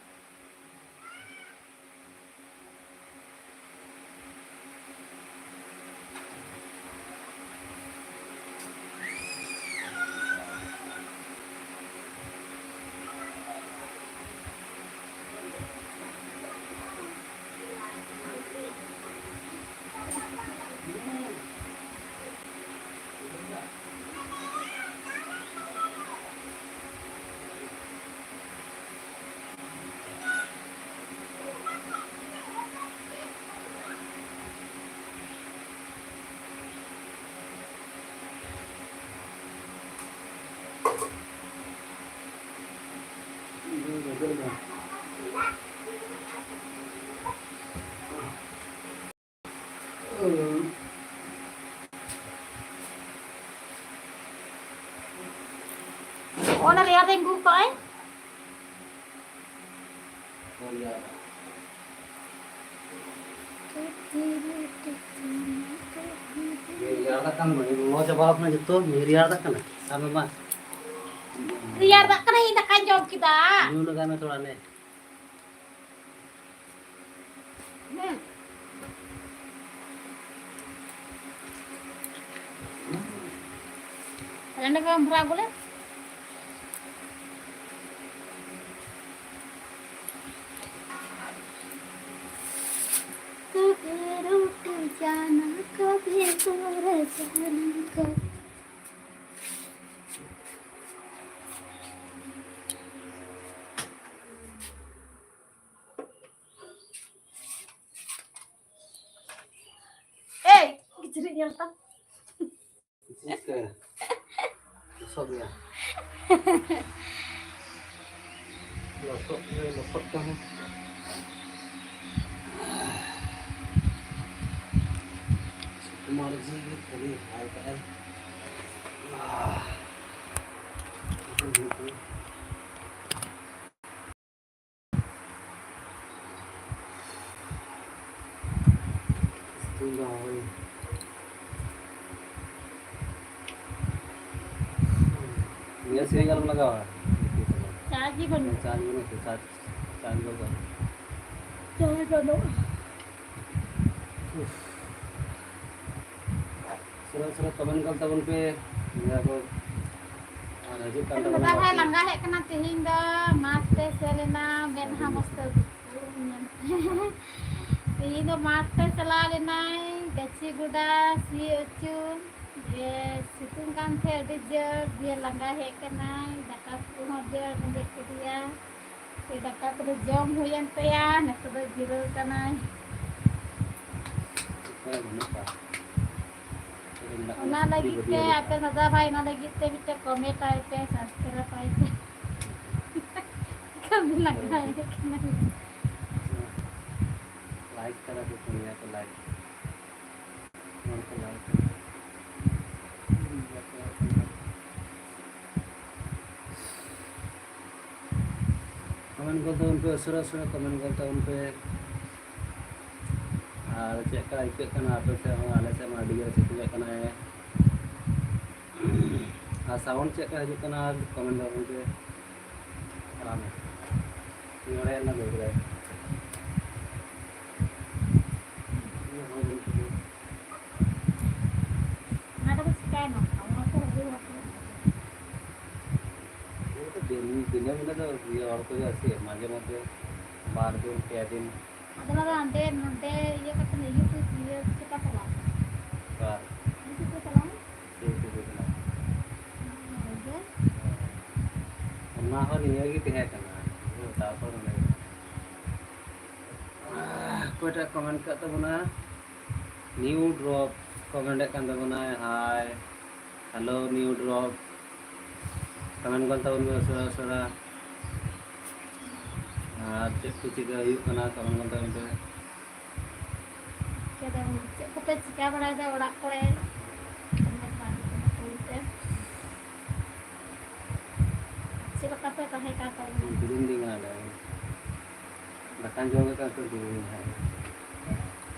ᱚᱱᱟ ᱨᱮᱭᱟᱲ ᱫᱟᱜ ᱤᱧ ᱜᱩ ᱠᱟᱜᱼᱟᱹᱧ᱾ ᱨᱮᱭᱟᱲ ᱫᱟᱜ ᱠᱟᱱ ᱫᱚ, ᱞᱚ ᱪᱟᱵᱟ ᱟᱠᱟᱱᱟ ᱡᱚᱛᱚ, ᱨᱮᱭᱟᱲ ᱫᱟᱜ ᱠᱟᱱᱟ᱾ ᱟᱨ ᱢᱟ ᱨᱮᱭᱟᱲ ᱫᱟᱜ ᱠᱟᱱᱟ, ᱤᱧ ᱫᱟᱠᱟᱧ ᱡᱚᱢ ᱠᱮᱫᱟ᱾ ᱧᱩ ᱞᱟᱜᱟᱭ ᱢᱮ ᱛᱷᱚᱲᱟ ᱱᱮ᱾ ᱦᱩᱸ᱾ ᱛᱟᱦᱞᱮ ᱱᱚᱸᱰᱮ ᱜᱮ ᱵᱷᱚᱨᱟᱣ ᱟᱹᱜᱩ ᱞᱮ᱾ कभी रूठ जाना, कभी दूर जाना, कभी ᱮᱭ, ᱠᱤᱪᱨᱤᱡ ᱧᱮᱞ ᱛᱟᱢ᱾ ᱪᱮᱫ ᱠᱚ? ᱞᱚᱥᱚᱫ ᱜᱮᱭᱟ᱾ ᱞᱚᱥᱚᱫ ᱜᱮ, ᱞᱚᱥᱚᱫ ᱠᱟᱱᱟ᱾ ᱥᱩᱠᱩᱢᱟᱨ ᱡᱤ ᱜᱮ ᱠᱷᱟᱹᱞᱤ ᱦᱟᱭ ᱠᱟᱜᱼᱟᱭ᱾ ᱥᱤᱛᱩᱝ ᱫᱚ ᱦᱳᱭ᱾ ᱱᱤᱭᱟᱹ ᱥᱮᱨᱮᱧ ᱟᱞᱚᱢ ᱞᱟᱜᱟᱣᱟ᱾ ᱪᱟᱨᱡᱽ ᱜᱮ ᱵᱟᱹᱱᱩᱜ᱾ ᱪᱟᱨᱡᱽ ᱵᱟᱹᱱᱩᱜ ᱛᱮ, ᱪᱟᱨᱡᱽ, ᱪᱟᱨᱡᱽ ᱵᱟᱹᱱᱩᱜ᱾ ᱪᱟᱨᱡᱽ ᱵᱟᱹᱱᱩᱜ᱾ ᱩᱥ᱾ ᱥᱟᱹᱨᱟᱹ ᱥᱟᱹᱨᱟᱹ ᱠᱚᱢᱮᱱᱴ ᱜᱚᱞ ᱛᱟᱵᱚᱱ ᱯᱮ᱾ ᱱᱤᱭᱟᱹ ᱠᱚ ᱟᱨ ᱦᱤᱡᱩᱜ ᱠᱟᱱ ᱛᱟᱵᱚᱱᱟ ᱫᱟᱫᱟ ᱦᱚᱸᱭ ᱵᱟᱹᱲᱛᱤ᱾ ᱞᱟᱸᱜᱟ ᱦᱮᱡ ᱠᱟᱱᱟ ᱛᱮᱦᱮᱧ ᱫᱚ, ᱢᱟᱴᱷ ᱛᱮ ᱥᱮᱱ ᱞᱮᱱᱟ, ᱢᱮᱫᱦᱟ ᱟᱹᱰᱤ ᱢᱚᱡᱽ ᱛᱮ ᱩᱫᱩᱜ ᱧᱮᱞ᱾ ᱛᱮᱦᱮᱧ ᱫᱚ ᱢᱟᱴᱷ ᱛᱮ ᱪᱟᱞᱟᱣ ᱞᱮᱱᱟᱭ, ᱜᱟᱹᱪᱷᱤ ᱜᱚᱰᱟ ᱥᱤᱭᱳᱜ ᱦᱚᱪᱚ᱾ ᱡᱮ ᱥᱤᱛᱩᱝ ᱠᱟᱱ ᱛᱟᱦᱮᱸ ᱟᱹᱰᱤ ᱡᱳᱨ, ᱫᱤᱭᱮ ᱞᱟᱸᱜᱟ ᱦᱮᱡ ᱠᱟᱱᱟᱭ, ᱫᱟᱠᱟ ᱠᱚᱦᱚᱸ ᱟᱹᱰᱤ ᱟᱸᱴ ᱨᱮᱸᱜᱮᱡ ᱠᱮᱫᱮᱭᱟ᱾ ᱥᱮ ᱫᱟᱠᱟ ᱠᱚᱫᱚ ᱡᱚᱢ ᱦᱩᱭᱮᱱ ᱛᱟᱭᱟ, ᱱᱤᱛᱚᱜ ᱫᱚ ᱡᱤᱨᱟᱹᱣ ᱠᱟᱱᱟᱭ᱾ ᱚᱱᱟ ᱞᱟᱹᱜᱤᱫ ᱛᱮ ᱟᱯᱮ ᱫᱟᱫᱟ ᱵᱷᱟᱭ, ᱚᱱᱟ ᱞᱟᱹᱜᱤᱫ ᱛᱮ ᱢᱤᱫᱴᱮᱱ ᱠᱚᱢᱮᱱᱴ ᱟᱭ ᱯᱮ, ᱥᱟᱵᱥᱠᱨᱟᱭᱤᱵ ᱟᱭ ᱯᱮ᱾ ᱠᱟᱹᱢᱤ ᱞᱟᱸᱜᱟ ᱦᱮᱡ ᱠᱟᱱᱟ᱾ ᱞᱟᱭᱤᱠ ᱠᱟᱫᱟ ᱠᱚ ᱯᱩᱱᱭᱟ ᱠᱚ ᱞᱟᱭᱤᱠ᱾ ᱦᱚᱲ ᱠᱚ ᱞᱟᱭᱤᱠ ᱠᱟᱫᱟ᱾ ᱠᱚᱢᱮᱱᱴ ᱜᱚᱞ ᱛᱟᱵᱚᱱ ᱯᱮ, ᱩᱥᱟᱹᱨᱟ ᱩᱥᱟᱹᱨᱟ ᱠᱚᱢᱮᱱᱴ ᱜᱚᱞ ᱛᱟᱵᱚᱱ ᱯᱮ᱾ ᱟᱨ ᱟᱫᱚ ᱪᱮᱫ ᱞᱮᱠᱟ ᱟᱹᱭᱠᱟᱹᱜ ᱠᱟᱱᱟ ᱟᱯᱮ ᱥᱮᱫ ᱦᱚᱸ? ᱟᱞᱮ ᱥᱮᱫ ᱢᱟ ᱟᱹᱰᱤ ᱡᱳᱨ ᱥᱤᱛᱩᱝ ᱮᱫ ᱠᱟᱱᱟᱭ᱾ ᱟᱨ sound ᱪᱮᱫ ᱞᱮᱠᱟ ᱦᱤᱡᱩᱜ ᱠᱟᱱᱟ, comment ᱛᱟᱵᱚᱱ ᱯᱮ᱾ ᱟᱨ ᱱᱚᱰᱮ ᱨᱮᱱᱟᱜ ᱫᱚ ᱵᱚᱞᱮ ᱚᱱᱟ ᱫᱚᱠᱚ ᱪᱤᱠᱟᱹᱭᱮᱱᱟ? ᱚᱱᱟ ᱠᱚ ᱦᱩᱭ ᱦᱟᱯᱮ᱾ ᱫᱤᱱ, ᱫᱤᱱᱟᱹᱢ ᱦᱤᱞᱳᱜ ᱫᱚ ᱤᱭᱟᱹ ᱦᱚᱲ ᱠᱚ ᱦᱤᱡᱩᱜᱼᱟ ᱥᱮ, ᱢᱟᱡᱷᱮ ᱢᱚᱫᱽᱫᱷᱮ ᱵᱟᱨ ᱫᱤᱱ, ᱯᱮ ᱫᱤᱱ᱾ ᱟᱫᱚ ᱚᱱᱟ ᱫᱚ ᱦᱟᱸᱰᱮ ᱱᱚᱰᱮ ᱤᱭᱟᱹ ᱠᱟᱛᱮ ᱤᱭᱟᱹ ᱠᱚ ᱤᱭᱟᱹ ᱪᱮᱠᱟ ᱪᱟᱞᱟᱜᱼᱟ? ᱵᱟᱨ ᱤᱭᱟᱹ ᱠᱚ ᱪᱟᱞᱟᱜᱼᱟ? ᱥᱮ ᱤᱭᱟᱹ ᱠᱚ ᱪᱟᱞᱟᱜᱼᱟ᱾ ᱦᱳᱭ ᱜᱮ᱾ ᱚᱱᱟ ᱦᱚᱸ ᱱᱤᱭᱟᱹ ᱜᱮ ᱛᱟᱦᱮᱸ ᱠᱟᱱᱟ᱾ ᱛᱟᱨᱯᱚᱨ ᱚᱸᱰᱮ ᱚᱠᱚᱭᱴᱟᱜ comment ᱠᱟᱜ ᱛᱟᱵᱚᱱᱟ? New Drop comment ᱮᱫ ᱠᱟᱱ ᱛᱟᱵᱚᱱᱟᱭ, hi, hello New Drop, comment ᱜᱚᱫ ᱛᱟᱵᱚᱱ ᱯᱮ ᱩᱥᱟᱹᱨᱟ ᱩᱥᱟᱹᱨᱟ᱾ ᱟᱨ ᱪᱮᱫ ᱠᱚ ᱪᱤᱠᱟᱹ ᱦᱩᱭᱩᱜ ᱠᱟᱱᱟ, comment ᱜᱚᱫ ᱛᱟᱵᱚᱱ ᱯᱮ᱾ ᱪᱮᱫ ᱮᱢ, ᱪᱮᱫ ᱠᱚᱯᱮ ᱪᱤᱠᱟ ᱵᱟᱲᱟᱭᱮᱫᱟ ᱚᱲᱟᱜ ᱠᱚᱨᱮ? ᱪᱮᱫ ᱞᱮᱠᱟ ᱯᱮ ᱛᱟᱦᱮᱸ ᱠᱟᱱ ᱛᱟᱵᱚᱱᱟ? ᱫᱩᱲᱩᱵ ᱞᱤᱧ ᱟᱞᱮ ᱫᱟᱠᱟᱧ ᱡᱚᱢ ᱠᱮᱫᱟ ᱛᱚ, ᱫᱩᱲᱩᱵ ᱞᱤᱧ ᱦᱟᱸᱜ᱾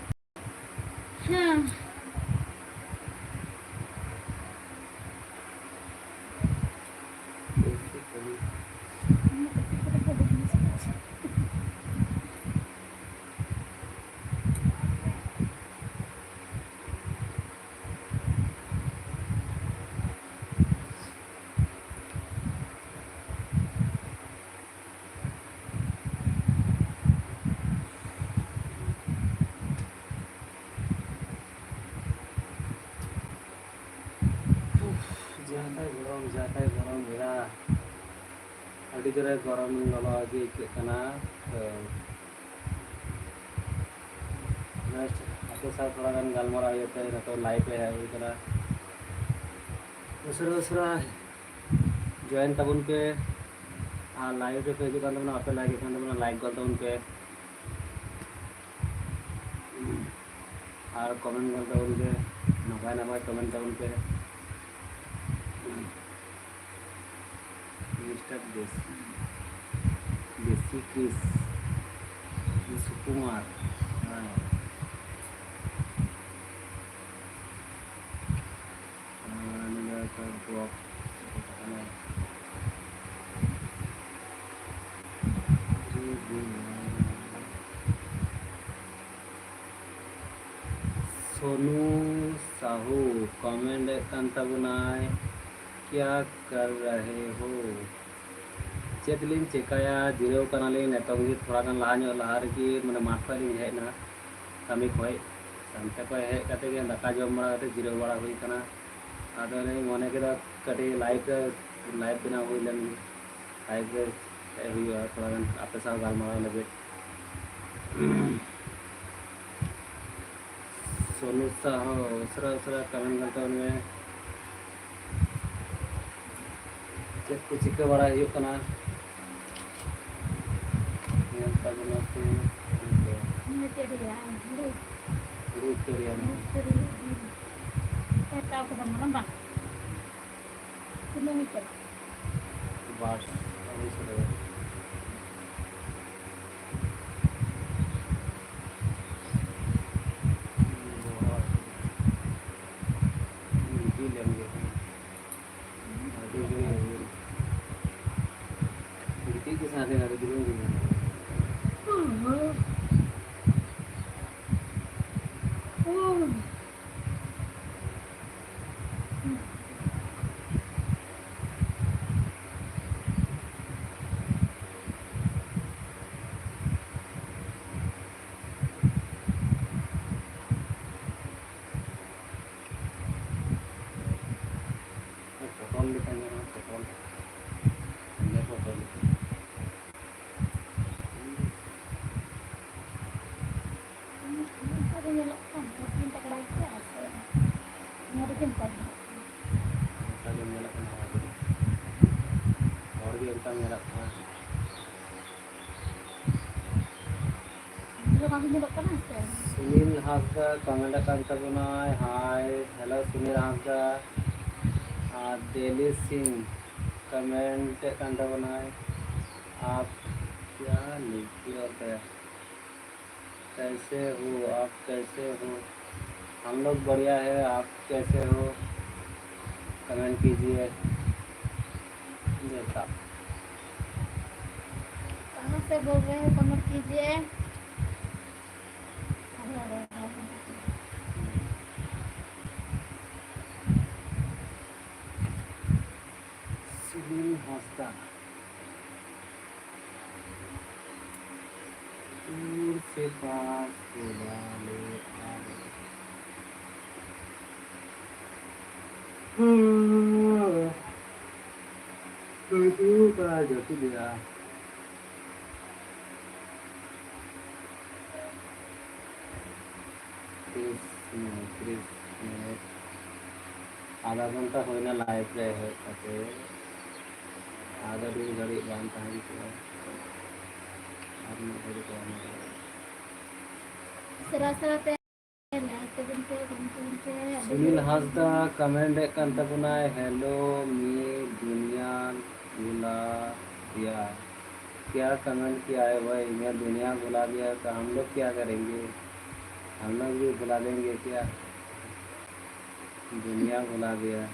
ᱦᱮᱸ᱾ ᱩᱯᱷ, ᱡᱟᱦᱟᱸ ᱛᱟᱭ ᱜᱚᱨᱚᱢ, ᱡᱟᱦᱟᱸ ᱛᱟᱭ ᱜᱚᱨᱚᱢ ᱵᱮᱲᱟ᱾ ᱟᱹᱰᱤ ᱡᱳᱨᱮ ᱜᱚᱨᱚᱢ ᱞᱚᱞᱚ ᱜᱮ ᱟᱹᱭᱠᱟᱹᱜ ᱠᱟᱱᱟ᱾ ᱛᱚ, just ᱟᱯᱮ ᱥᱟᱶ ᱛᱷᱚᱲᱟ ᱜᱟᱱ ᱜᱟᱞᱢᱟᱨᱟᱣ ᱦᱩᱭᱩᱜ ᱛᱮ ᱱᱤᱛᱚᱜ live ᱨᱮ ᱦᱮᱡ ᱦᱩᱭ ᱠᱟᱱᱟ᱾ ᱩᱥᱟᱹᱨᱟ ᱩᱥᱟᱹᱨᱟ join ᱛᱟᱵᱚᱱ ᱯᱮ᱾ ᱟᱨ live ᱨᱮᱯᱮ ᱦᱤᱡᱩᱜ ᱠᱟᱱ ᱛᱟᱵᱚᱱᱟ, ᱵᱟᱯᱮ like ᱮᱫ ᱠᱟᱱ ᱛᱟᱵᱚᱱᱟ, like ᱜᱚᱫ ᱛᱟᱵᱚᱱ ᱯᱮ᱾ ᱟᱨ comment ᱜᱚᱫ ᱛᱟᱵᱚᱱ ᱯᱮ, ᱱᱟᱯᱟᱭ ᱱᱟᱯᱟᱭ comment ᱛᱟᱵᱚᱱ ᱯᱮ᱾ Mister ᱫᱮᱥᱤ, ᱫᱮᱥᱤ ᱠᱤᱥ, ᱥᱩᱠᱩᱢᱟᱨ, ᱦᱮᱸ᱾ ᱥᱳᱱᱩ ᱥᱟᱦᱩ ᱠᱚᱢᱮᱱᱴ ᱮᱫ ᱠᱟᱱ ᱛᱟᱵᱚᱱᱟᱭ, "ᱠᱭᱟ ᱠᱟᱨ ᱨᱟᱦᱮ ᱦᱳ?" ᱪᱮᱫ ᱞᱤᱧ ᱪᱮᱠᱟᱭᱟ, ᱡᱤᱨᱟᱹᱣ ᱠᱟᱱᱟᱞᱤᱧ᱾ ᱱᱤᱛᱚᱝ ᱜᱮ ᱛᱷᱚᱲᱟ ᱜᱟᱱ ᱞᱟᱦᱟ ᱧᱚᱜ, ᱞᱟᱦᱟ ᱨᱮᱜᱮ ᱢᱟᱱᱮ ᱢᱟᱴᱷ ᱠᱷᱚᱱ ᱞᱤᱧ ᱦᱮᱡ ᱮᱱᱟ ᱠᱟᱹᱢᱤ ᱠᱷᱚᱱ᱾ ᱦᱟᱱᱛᱮ ᱠᱷᱚᱱ ᱦᱮᱡ ᱠᱟᱛᱮ ᱜᱮ ᱫᱟᱠᱟ ᱡᱚᱢ ᱵᱟᱲᱟ ᱠᱟᱛᱮ ᱡᱤᱨᱟᱹᱣ ᱵᱟᱲᱟ ᱦᱩᱭ ᱠᱟᱱᱟ᱾ ᱟᱫᱚ ᱞᱤᱧ ᱢᱚᱱᱮ ᱠᱮᱫᱟ ᱠᱟᱹᱴᱤᱡ ᱞᱟᱭᱤᱵᱷ ᱨᱮ, ᱞᱟᱭᱤᱵᱷ ᱵᱮᱱᱟᱣ ᱦᱩᱭ ᱞᱮᱱ ᱜᱮ᱾ ᱞᱟᱭᱤᱵᱷ ᱨᱮ ᱦᱮᱡ ᱦᱩᱭᱩᱜᱼᱟ, ᱛᱷᱚᱲᱟ ᱜᱟᱱ ᱟᱯᱮ ᱥᱟᱶ ᱜᱟᱞᱢᱟᱨᱟᱣ ᱞᱟᱹᱜᱤᱫ᱾ ᱥᱳᱱᱩ ᱥᱟᱦᱚ, ᱩᱥᱟᱹᱨᱟ ᱩᱥᱟᱹᱨᱟ ᱠᱚᱢᱮᱱᱴ ᱠᱟᱛᱮ ᱢᱮ᱾ ᱪᱮᱫ ᱠᱚ ᱪᱤᱠᱟᱹ ᱵᱟᱲᱟᱭ ᱦᱩᱭᱩᱜ ᱠᱟᱱᱟ? ᱧᱮᱞ ᱛᱟᱵᱚᱱᱟ ᱯᱮ᱾ ᱱᱤᱭᱟᱹ ᱪᱮᱫ ᱨᱮᱭᱟᱜ? ᱦᱩᱲᱩ᱾ ᱦᱩᱲᱩ ᱤᱛᱟᱹ ᱨᱮᱭᱟᱜ᱾ ᱦᱩᱲᱩ ᱤᱛᱟᱹ ᱨᱮᱭᱟᱜ᱾ ᱦᱮᱸ, ᱪᱟᱣ ᱠᱮᱫᱟᱢ ᱢᱟᱨᱟᱝᱵᱟ? ᱛᱤᱱᱟᱹᱜ ᱮᱢ ᱪᱟᱞᱟᱜ? ᱵᱟᱥ, ᱟᱲᱟᱭᱥᱚ ᱴᱟᱠᱟ᱾ ᱜᱤᱛᱤᱡ ᱞᱮᱱ ᱜᱮ᱾ ᱟᱹᱰᱤ ᱜᱷᱟᱹᱲᱤᱡ ᱦᱩᱭ ᱮᱱᱟ᱾ ᱜᱤᱛᱤᱡ ᱜᱮ ᱥᱟᱱᱟ ᱠᱟᱱᱟ, ᱟᱹᱰᱤ ᱫᱩᱲᱩᱵ ᱜᱮ᱾ ᱯᱚᱴᱚᱞ ᱞᱮᱠᱟ ᱧᱮᱞᱚᱜᱼᱟ, ᱯᱚᱴᱚᱞ᱾ ᱤᱱᱟᱹ ᱯᱚᱴᱚᱞ ᱞᱮᱠᱟ᱾ ᱚᱱᱠᱟ ᱜᱮ ᱧᱮᱞᱚᱜ ᱠᱟᱱᱟ, ᱵᱷᱳᱴ ᱵᱤᱱ ᱯᱟᱠᱲᱟᱣ ᱠᱮᱫᱟ ᱥᱮ ᱱᱚᱣᱟ ᱨᱮᱜᱮ ᱚᱱᱠᱟ ᱜᱮ ᱧᱮᱞᱚᱜ ᱠᱟᱱᱟ? ᱚᱱᱠᱟ ᱜᱮ ᱧᱮᱞᱚᱜ ᱠᱟᱱᱟ, ᱦᱚᱲ ᱜᱮ, ᱦᱚᱲ ᱜᱮ ᱚᱱᱠᱟ ᱧᱮᱞᱚᱜ ᱠᱟᱱᱟ᱾ ᱵᱷᱤᱰᱤᱭᱳ ᱵᱟᱝ ᱧᱮᱞᱚᱜ ᱠᱟᱱᱟ ᱥᱮ? ᱥᱩᱱᱤᱞ ᱦᱟᱸᱥᱫᱟ ᱠᱚᱢᱮᱱᱴ ᱟᱠᱟᱱ ᱛᱟᱵᱚᱱᱟᱭ, ᱦᱟᱭ, ᱦᱮᱞᱳ ᱥᱩᱱᱤᱞ ᱦᱟᱸᱥᱫᱟ᱾ ᱟᱨ ᱫᱮᱞᱤ ᱥᱤᱝ ᱠᱚᱢᱮᱱᱴ ᱮᱫ ᱠᱟᱱ ᱛᱟᱵᱚᱱᱟᱭ, "आप क्या लिखे हो गया? कैसे हो आप, कैसे हो?" हम लोग बढ़िया है, आप कैसे हो? कमेंट कीजिए। जैसा। कहाँ से बोल रहे हैं, कमेंट कीजिए। ᱠᱟᱱᱟ᱾ ᱩᱲ ᱥᱮ ᱯᱟᱸᱪ ᱠᱚ ᱰᱟᱞᱮ ᱟᱞᱮ᱾ ᱦᱩᱸ᱾ ᱦᱩᱭᱩᱜ ᱠᱟᱱᱟ, ᱡᱟᱹᱯᱤᱫ ᱮᱫᱟ᱾ ᱛᱤᱨᱤᱥ ᱢᱤᱱᱤᱴ, ᱛᱤᱨᱤᱥ ᱢᱤᱱᱤᱴ᱾ ᱟᱫᱷᱟ ᱜᱷᱚᱱᱴᱟ ᱦᱩᱭᱱᱟ live ᱨᱮ ᱦᱮᱡ ᱠᱟᱛᱮ᱾ ᱟᱫᱚ ᱰᱷᱮᱨ ᱜᱷᱟᱹᱲᱤᱡ ᱵᱟᱝ ᱛᱟᱦᱮᱸ ᱠᱚᱜᱼᱟ᱾ ᱟᱨ ᱢᱤᱫ ᱜᱷᱟᱹᱲᱤᱡ ᱛᱟᱭᱚᱢ ᱨᱮ᱾ ᱥᱮᱨᱟ ᱥᱮᱨᱟ ᱛᱮ ᱞᱟᱹᱭ ᱛᱟᱵᱚᱱ ᱯᱮ, ᱠᱚᱢᱮᱱᱴ ᱛᱟᱵᱚᱱ ᱯᱮ᱾ ᱥᱩᱱᱤᱞ ᱦᱟᱸᱥᱫᱟ ᱠᱚᱢᱮᱱᱴ ᱮᱫ ᱠᱟᱱ ᱛᱟᱵᱚᱱᱟᱭ, "हेलो, मैं दुनिया भुला गया।" क्या कमेंट किया है भाई, "मैं दुनिया भुला गया तो हम लोग क्या करेंगे, हम लोग भी भुला देंगे क्या, दुनिया भुला गया।"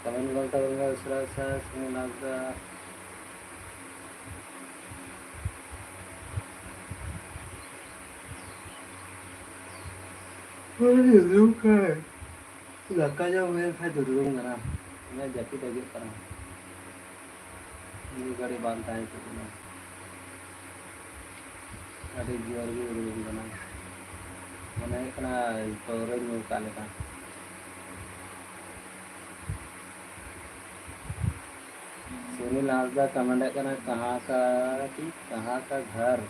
ᱠᱚᱢᱮᱱᱴ ᱜᱚᱞ ᱛᱟᱵᱚᱱ ᱢᱮ ᱩᱥᱟᱹᱨᱟ ᱩᱥᱟᱹᱨᱟ, ᱥᱩᱱᱤᱞ ᱦᱟᱸᱥᱫᱟ᱾ ᱫᱩᱲᱩᱵ ᱠᱟᱱᱟᱭ᱾ ᱫᱟᱠᱟ ᱡᱚᱢ ᱦᱩᱭᱮᱱ ᱠᱷᱟᱡ ᱫᱩᱲᱩᱵ ᱠᱟᱱᱟ᱾ ᱚᱱᱟ ᱡᱟᱹᱯᱤᱫ ᱦᱤᱡᱩᱜ ᱠᱟᱱᱟ᱾ ᱢᱤᱫ ᱜᱷᱟᱹᱲᱤ ᱵᱟᱝ ᱛᱟᱦᱮᱸ ᱦᱚᱪᱚᱜ ᱠᱟᱱᱟ᱾ ᱟᱹᱰᱤ ᱡᱳᱨ ᱜᱮ ᱩᱰᱩᱠ ᱠᱟᱱᱟ᱾ ᱢᱚᱱᱮ ᱦᱩᱭᱩᱜ ᱠᱟᱱᱟ ᱯᱟᱹᱣᱨᱟᱹᱧ ᱧᱩ ᱠᱟᱜ ᱞᱮᱠᱟ᱾ ᱥᱩᱱᱤᱞ ᱦᱟᱸᱥᱫᱟ ᱠᱚᱢᱮᱱᱴ ᱠᱟᱱᱟ, "कहाँ का, कहाँ का घर?"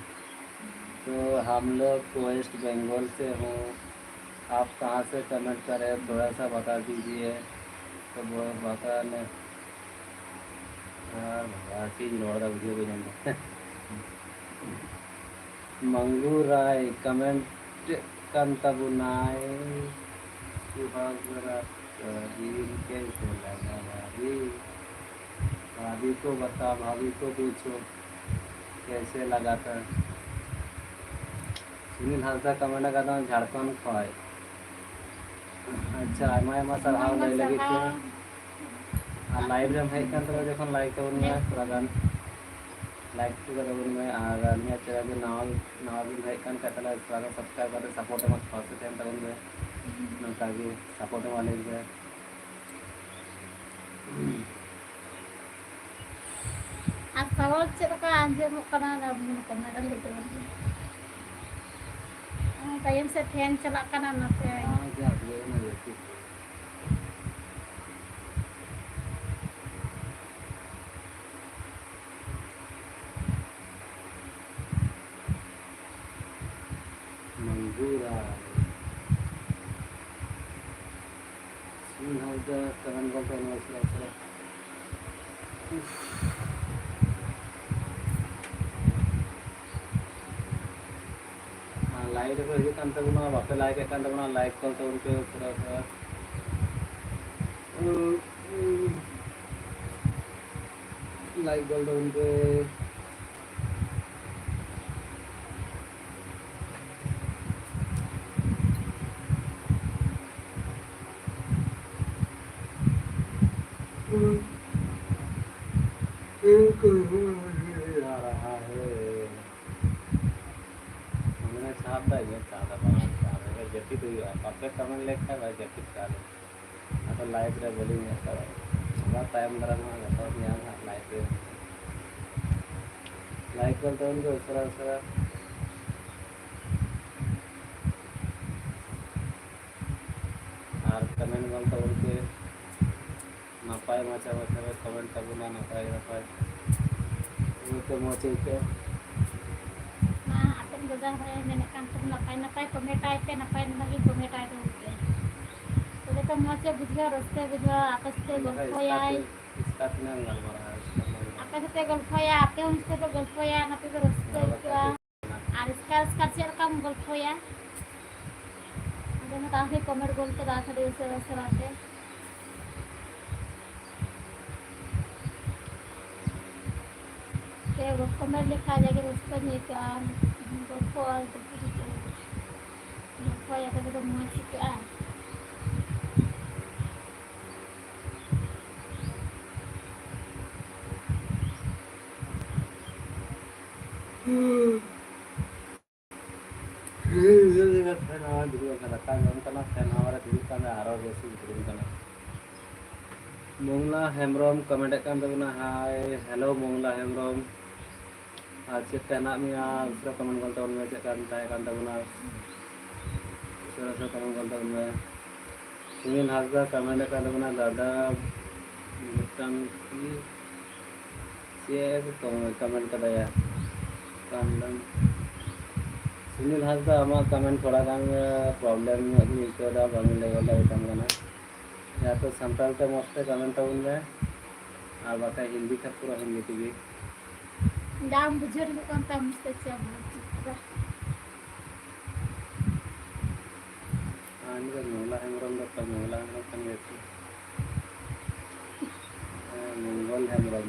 तो हम लोग वेस्ट बंगाल से हूँ। आप कहाँ से कमेंट कर रहे हैं, थोड़ा सा बता दीजिए। तो वो बताने, हाँ, ᱵᱷᱟᱜᱮ ᱨᱚᱲ ᱫᱟ, ᱵᱩᱡᱷᱟᱹᱣ ᱵᱟᱹᱧ ᱧᱟᱢ ᱫᱟ᱾ ᱢᱟᱝᱜᱩ ᱨᱟᱭ ᱠᱚᱢᱮᱱᱴ ᱠᱟᱱ ᱛᱟᱵᱚᱱᱟᱭ, "सुहाग रात का दिन कैसे लगा भाभी? भाभी को बता, भाभी को पूछो, कैसे लगा था?" ᱥᱩᱱᱤᱞ ᱦᱟᱸᱥᱫᱟ ᱠᱚᱢᱮᱱᱴ ᱟᱠᱟᱫᱟ ᱡᱷᱟᱲᱠᱷᱚᱸᱰ ᱠᱷᱚᱱ᱾ ᱟᱪᱪᱷᱟ, ᱟᱭᱢᱟ ᱟᱭᱢᱟ ᱥᱟᱨᱦᱟᱣ ᱟᱭᱢᱟ ᱞᱟᱹᱭ ᱞᱟᱹᱜᱤᱫ ᱛᱮ᱾ ᱥᱟᱨᱦᱟᱣ᱾ ᱟᱨ ᱞᱟᱭᱤᱵᱷ ᱨᱮᱢ ᱦᱮᱡ ᱠᱟᱱ ᱛᱟᱵᱚᱱᱟ ᱡᱚᱠᱷᱚᱱ, ᱞᱟᱭᱤᱠ ᱛᱟᱵᱚᱱ ᱢᱮ ᱦᱮᱸ᱾ ᱛᱷᱚᱲᱟ ᱜᱟᱱ᱾ ᱞᱟᱭᱤᱠ ᱦᱚᱴᱚ ᱠᱟᱛᱟᱵᱚᱱ ᱢᱮ᱾ ᱟᱨ ᱟᱹᱞᱤᱧᱟᱜ ᱪᱮᱱᱮᱞ ᱨᱮ ᱱᱟᱣᱟ, ᱱᱟᱣᱟ ᱵᱤᱱ ᱦᱮᱡ ᱟᱠᱟᱱ ᱠᱷᱟᱡ, ᱛᱟᱦᱚᱞᱮ ᱥᱟᱵᱥᱠᱨᱟᱭᱤᱵ ᱠᱟᱛᱮ ᱥᱟᱯᱳᱨᱴ ᱮᱢᱟ, ᱯᱟᱥᱮ ᱛᱟᱦᱮᱱ ᱛᱟᱵᱚᱱ ᱯᱮ᱾ ᱱᱚᱝᱠᱟ ᱜᱮ ᱥᱟᱯᱳᱨᱴ ᱮᱢᱟᱞᱤᱧ ᱯᱮ᱾ ᱟᱨ ᱥᱟᱣᱩᱱᱰ ᱪᱮᱫ ᱞᱮᱠᱟ ᱟᱸᱡᱚᱢᱚᱜ ᱠᱟᱱᱟ, ᱚᱱᱟ ᱠᱚᱢᱮᱱᱴ ᱨᱮ ᱞᱟᱹᱭ ᱛᱟᱵᱚᱱ ᱯᱮ᱾ ᱛᱟᱭᱚᱢ ᱥᱮᱫ ᱯᱷᱮᱱ ᱪᱟᱞᱟᱜ ᱠᱟᱱᱟ, ᱚᱱᱟᱛᱮ᱾ ᱦᱮᱸ, ᱡᱟ ᱜᱮ, ᱚᱱᱟ ᱜᱮ ᱴᱷᱤᱠ᱾ ᱢᱚᱧᱡᱩᱨᱟ᱾ ᱥᱤᱝ ᱦᱟᱣᱫᱟ ᱠᱟᱨᱟᱱ ᱜᱚᱞᱯᱚ ᱱᱚᱣᱟ ᱥᱮ ᱟᱥᱨᱟ᱾ ᱩᱯᱷ᱾ ᱟᱨ ᱞᱟᱭᱤᱠ ᱨᱮᱠᱚ ᱦᱤᱡᱩᱜ ᱠᱟᱱ ᱛᱟᱵᱚᱱᱟ, ᱵᱟᱯᱮ ᱞᱟᱭᱤᱠ ᱮᱫ ᱠᱟᱱ ᱛᱟᱵᱚᱱᱟ, ᱞᱟᱭᱤᱠ ᱠᱚᱞ ᱛᱟᱵᱚᱱ ᱯᱮ ᱩᱥᱟᱹᱨᱟ ᱩᱥᱟᱹᱨᱟ᱾ ᱞᱟᱭᱤᱠ ᱜᱚᱞ ᱛᱟᱵᱚᱱ ᱯᱮ᱾ ᱢᱟᱱᱮ ᱪᱷᱟᱫ ᱫᱟᱭ, ᱧᱮᱞ ᱪᱷᱟᱫ ᱫᱟ, ᱵᱟᱝ ᱪᱷᱟᱫ ᱫᱟ, ᱡᱟᱹᱯᱤᱫ ᱦᱩᱭᱩᱜᱼᱟ᱾ ᱵᱟᱯᱮ ᱠᱚᱢᱮᱱᱴ ᱞᱮᱠᱷᱟᱱ ᱵᱟᱭ ᱡᱟᱹᱯᱤᱫ ᱠᱟᱜ ᱞᱮ᱾ ᱟᱫᱚ ᱞᱟᱭᱤᱵᱷ ᱨᱮ ᱵᱟᱹᱞᱤᱧ ᱧᱮᱞ ᱠᱟᱫᱟ᱾ ᱟᱵᱟᱨ ᱛᱟᱭᱚᱢ ᱫᱟᱨᱟᱢ ᱦᱟᱸᱜ ᱜᱟᱯᱟ ᱢᱮᱭᱟᱝ ᱦᱟᱸᱜ ᱞᱟᱭᱤᱵᱷ ᱨᱮ᱾ ᱞᱟᱭᱤᱠ ᱜᱚᱞ ᱛᱟᱵᱚᱱ ᱯᱮ ᱩᱥᱟᱹᱨᱟ ᱩᱥᱟᱹᱨᱟ᱾ ᱟᱨ ᱠᱚᱢᱮᱱᱴ ᱜᱚᱞ ᱛᱟᱵᱚᱱ ᱯᱮ᱾ ᱱᱟᱯᱟᱭ ᱢᱟᱪᱷᱟ ᱢᱟᱪᱷᱟ ᱯᱮ ᱠᱚᱢᱮᱱᱴ ᱛᱟᱵᱚᱱᱟ, ᱱᱟᱯᱟᱭ ᱱᱟᱯᱟᱭ᱾ ᱵᱩᱡᱽ ᱛᱮ ᱢᱚᱡᱽ ᱟᱹᱭᱠᱟᱹᱜᱼᱟ᱾ ᱢᱟ, ᱟᱯᱮ ᱫᱟᱫᱟ ᱦᱚᱸᱭ ᱢᱮᱱᱮᱫ ᱠᱟᱱ ᱛᱟᱵᱚᱱᱟ, ᱱᱟᱯᱟᱭ ᱱᱟᱯᱟᱭ ᱠᱚᱢᱮᱱᱴ ᱟᱭ ᱯᱮ, ᱱᱟᱯᱟᱭ ᱱᱟᱯᱟᱭ ᱜᱮ ᱠᱚᱢᱮᱱᱴ ᱟᱭ ᱛᱟᱵᱚᱱ ᱯᱮ᱾ ᱛᱚᱵᱮ ᱛᱚ ᱢᱚᱡᱽ ᱮ ᱵᱩᱡᱷᱟᱹᱣᱟ, ᱨᱟᱹᱥᱠᱟᱹ ᱵᱩᱡᱷᱟᱹᱣᱟ, ᱟᱯᱮ ᱥᱟᱛᱮ ᱵᱟᱠᱷᱟᱡ ᱜᱚᱞᱯᱷᱚᱭᱟᱭ᱾ ᱥᱴᱟᱨᱴ, ᱥᱴᱟᱨᱴ ᱮᱱᱟ ᱜᱟᱞᱢᱟᱨᱟᱣ, ᱥᱴᱟᱨᱴ ᱮᱱᱟ᱾ ᱟᱯᱮ ᱥᱟᱛᱮ ᱜᱚᱞᱯᱷᱚᱭᱟ, ᱟᱯᱮ ᱦᱚᱸ ᱥᱟᱛᱮ ᱯᱮ ᱜᱚᱞᱯᱷᱚᱭᱟ, ᱚᱱᱟ ᱛᱮᱜᱮ ᱨᱟᱹᱥᱠᱟᱹ ᱟᱹᱭᱠᱟᱹᱜᱼᱟ᱾ ᱟᱨ ᱮᱥᱠᱟᱨ ᱮᱥᱠᱟᱨ ᱪᱮᱫ ᱞᱮᱠᱟᱢ ᱜᱚᱞᱯᱷᱚᱭᱟ? ᱟᱫᱚ ᱢᱟ ᱛᱟᱦᱚᱞᱮ ᱠᱚᱢᱮᱱᱴ ᱜᱚᱞ ᱠᱮᱫᱟ ᱥᱟᱹᱨᱤ ᱩᱥᱟᱹᱨᱟ ᱩᱥᱟᱹᱨᱟ ᱛᱮ᱾ ᱯᱮ ᱠᱚᱢᱮᱱᱴ ᱞᱮᱠᱷᱟᱱ ᱡᱟᱜᱮ ᱨᱟᱹᱥᱠᱟᱹᱧ ᱟᱹᱭᱠᱟᱹᱜᱼᱟ᱾ ᱜᱚᱞᱯᱷᱚ ᱟᱨ ᱜᱚᱞᱯᱷᱚ ᱫᱚ ᱜᱚᱞᱯᱷᱚᱭᱟ ᱛᱚᱵᱮ ᱫᱚ ᱢᱚᱡᱽ ᱟᱹᱭᱠᱟᱹᱜᱼᱟ᱾ ᱢᱚᱝᱞᱟ ᱦᱮᱢᱵᱨᱚᱢ ᱠᱚᱢᱮᱱᱴ ᱮᱫ ᱠᱟᱱ ᱛᱟᱵᱚᱱᱟ, ᱦᱟᱭ ᱦᱮᱞᱳ ᱢᱚᱝᱞᱟ ᱦᱮᱢᱵᱨᱚᱢ, ᱟᱨ ᱪᱮᱫ ᱞᱮᱠᱟ ᱦᱮᱱᱟᱜ ᱢᱮᱭᱟ? ᱩᱥᱟᱹᱨᱟ ᱠᱚᱢᱮᱱᱴ ᱜᱚᱞ ᱛᱟᱵᱚᱱ ᱢᱮ, ᱪᱮᱫ ᱞᱮᱠᱟ ᱛᱟᱦᱮᱸ ᱠᱟᱱ ᱛᱟᱵᱚᱱᱟ? ᱩᱥᱟᱹᱨᱟ ᱩᱥᱟᱹᱨᱟ ᱠᱚᱢᱮᱱᱴ ᱜᱚᱞ ᱛᱟᱵᱚᱱ ᱢᱮ᱾ ᱥᱩᱱᱤᱞ ᱦᱟᱸᱥᱫᱟ ᱠᱚᱢᱮᱱᱴ ᱮᱫ ᱠᱟᱱ ᱛᱟᱵᱚᱱᱟ, ᱫᱟᱫᱟ ᱢᱤᱫᱴᱟᱝ ᱪᱮᱫ ᱠᱚ ᱠᱚᱢᱮᱱᱴ ᱠᱟᱫᱟᱭᱟ? ᱠᱟᱱ ᱫᱚ ᱥᱩᱱᱤᱞ ᱦᱟᱸᱥᱫᱟ, ᱟᱢᱟᱜ ᱠᱚᱢᱮᱱᱴ ᱛᱷᱚᱲᱟ ᱜᱟᱱ ᱯᱨᱚᱵᱞᱮᱢ ᱧᱚᱜ ᱜᱤᱧ ᱟᱹᱭᱠᱟᱹᱣ ᱮᱫᱟ, ᱵᱟᱝ ᱞᱟᱹᱭ ᱜᱚᱫ ᱫᱟᱲᱮᱭᱟᱜ ᱠᱟᱱ ᱠᱟᱱᱟ᱾ ᱭᱟ ᱛᱚ ᱥᱟᱱᱛᱟᱲ ᱛᱮ ᱢᱚᱡᱽ ᱛᱮ ᱠᱚᱢᱮᱱᱴ ᱛᱟᱵᱚᱱ ᱢᱮ, ᱟᱨ ᱵᱟᱠᱷᱟᱡ ᱦᱤᱱᱫᱤ ᱠᱷᱟᱱ ᱯᱩᱨᱟᱹ ᱦᱤᱱᱫᱤ ᱛᱮᱜᱮ᱾ ᱵᱟᱝ ᱵᱩᱡᱷᱟᱹᱣ ᱦᱩᱭᱩᱜ ᱠᱟᱱ ᱛᱟᱢ ᱥᱮ ᱪᱮᱫ? ᱟᱨ ᱩᱱᱤ ᱫᱚ ᱢᱚᱝᱞᱟ ᱦᱮᱢᱵᱨᱚᱢ ᱫᱚ ᱚᱠᱚᱭ? ᱢᱚᱝᱞᱟ ᱦᱮᱢᱵᱨᱚᱢ ᱠᱟᱱ ᱜᱮᱭᱟ ᱥᱮ? ᱦᱮᱸ, ᱢᱚᱝᱜᱚᱞ ᱦᱮᱢᱵᱨᱚᱢ᱾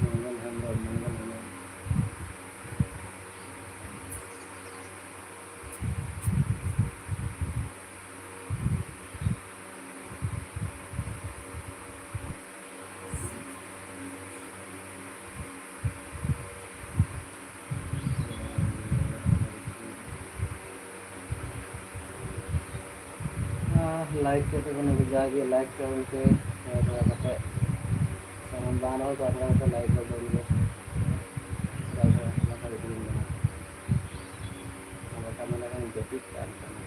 ᱢᱚᱝᱜᱚᱞ ᱦᱮᱢᱵᱨᱚᱢ, ᱢᱚᱝᱜᱚᱞ ᱦᱮᱢᱵᱨᱚᱢ᱾ ᱞᱟᱭᱤᱠ ᱠᱟᱛᱮ ᱵᱚᱱ ᱟᱹᱜᱩ, ᱡᱟᱜᱮ ᱞᱟᱭᱤᱠ ᱛᱟᱵᱚᱱ ᱯᱮ, ᱛᱷᱚᱲᱟ ᱠᱟᱛᱮ ᱥᱟᱢᱟᱱ ᱵᱟᱝ ᱨᱮᱦᱚᱸ ᱛᱷᱚᱲᱟ ᱛᱷᱚᱲᱟ ᱠᱟᱛᱮ ᱞᱟᱭᱤᱠ ᱵᱚᱱ ᱟᱹᱜᱩ᱾ ᱟᱨ ᱵᱟᱠᱷᱟᱱ ᱢᱚᱱᱮ ᱠᱷᱟᱱ ᱡᱟᱹᱯᱤᱫ ᱠᱟᱜ ᱠᱟᱱᱟ᱾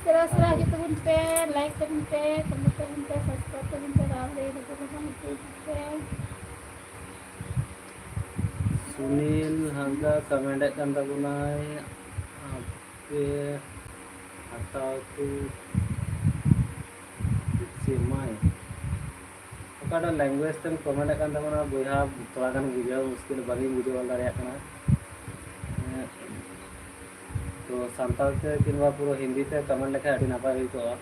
ᱥᱮᱨᱟ ᱥᱮᱨᱟ ᱦᱤᱡᱩᱜ ᱛᱟᱵᱚᱱ ᱯᱮ, like ᱛᱟᱵᱚᱱ ᱯᱮ, comment ᱛᱟᱵᱚᱱ ᱯᱮ, subscribe ᱛᱟᱵᱚᱱ ᱯᱮ, ᱵᱟᱝ ᱞᱟᱹᱭ ᱫᱚ ᱵᱟᱵᱚᱱ ᱦᱤᱡᱩᱜ ᱯᱮ᱾ ᱥᱩᱱᱤᱞ ᱦᱟᱸᱥᱫᱟ comment ᱮᱫ ᱠᱟᱱ ᱛᱟᱵᱚᱱᱟᱭ, ᱟᱯᱮ ᱦᱟᱛᱟᱣ ᱠᱚ ᱪᱮᱫ ᱢᱟᱭ? ᱚᱠᱟᱴᱟᱜ language ᱛᱮᱢ comment ᱮᱫ ᱠᱟᱱ ᱛᱟᱵᱚᱱᱟ ᱵᱚᱭᱦᱟ? ᱛᱷᱚᱲᱟ ᱜᱟᱱ ᱵᱩᱡᱷᱟᱹᱣ ᱢᱩᱥᱠᱤᱞ, ᱵᱟᱹᱞᱤᱧ ᱵᱩᱡᱷᱟᱹᱣ ᱫᱟᱲᱮᱭᱟᱜ ᱠᱟᱱᱟ᱾ ᱛᱚ ᱥᱟᱱᱛᱟᱲ ᱛᱮ ᱠᱤᱝᱵᱟ ᱯᱩᱨᱟᱹ ᱦᱤᱱᱫᱤ ᱛᱮ comment ᱞᱮᱠᱷᱟᱱ ᱟᱹᱰᱤ ᱱᱟᱯᱟᱭ ᱦᱩᱭ ᱠᱚᱜᱼᱟ᱾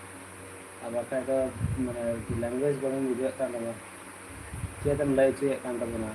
ᱟᱨ ᱵᱟᱠᱷᱟᱡ ᱫᱚ ᱢᱟᱱᱮ language ᱵᱟᱹᱧ ᱵᱩᱡᱷᱟᱹᱣᱮᱫ ᱠᱟᱱ ᱛᱟᱢᱟ, ᱪᱮᱫ ᱮᱢ ᱞᱟᱹᱭ ᱦᱚᱪᱚᱭᱮᱫ ᱠᱟᱱ ᱛᱟᱵᱚᱱᱟ?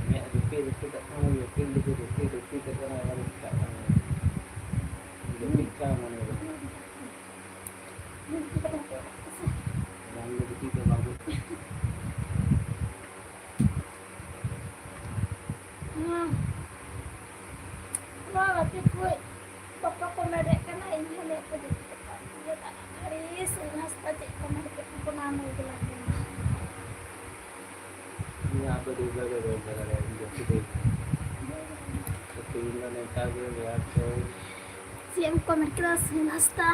ᱢᱮᱫ ᱨᱩᱯᱤ ᱨᱩᱯᱤ ᱠᱟᱜ ᱠᱷᱟᱱ ᱨᱩᱯᱤ ᱞᱮᱠᱟ ᱨᱩᱯᱤ ᱨᱩᱯᱤ ᱠᱟᱜ ᱠᱷᱟᱱ ᱟᱵᱟᱨ ᱪᱤᱠᱟᱜ ᱠᱟᱱᱟ᱾ ᱨᱩᱯᱤ ᱠᱟᱜ ᱢᱚᱱᱮ ᱨᱮ᱾ ᱵᱟᱝ ᱫᱚ ᱨᱩᱯᱤ ᱫᱚ ᱵᱟᱝ᱾ ᱱᱚᱣᱟ ᱜᱟᱛᱮ ᱠᱚ ᱵᱟᱠᱚ ᱠᱚᱢᱮᱰᱮᱫ ᱠᱟᱱᱟ, ᱤᱧ ᱦᱚᱸ ᱢᱮᱫ ᱠᱚ ᱡᱩᱞᱩᱜ ᱠᱟᱱ ᱛᱤᱧᱟ, ᱟᱹᱲᱤᱥ ᱮᱱᱟ᱾ ᱠᱚ ᱫᱩᱲᱩᱵ ᱨᱮᱜᱮ ᱜᱚᱞᱯᱚ ᱫᱟᱲᱮᱭᱟᱜᱼᱟ, ᱡᱟᱹᱯᱤᱫ ᱦᱩᱭ ᱠᱟᱱᱟ᱾ ᱛᱚ ᱛᱮᱦᱮᱧ ᱫᱚ ᱱᱚᱝᱠᱟ ᱜᱮ ᱵᱮᱲᱟ ᱠᱚ᱾ ᱪᱮᱫ ᱮᱢ ᱠᱚᱢᱮᱱᱴ ᱠᱮᱫᱟ ᱥᱩᱱᱤᱞ ᱦᱟᱸᱥᱫᱟ?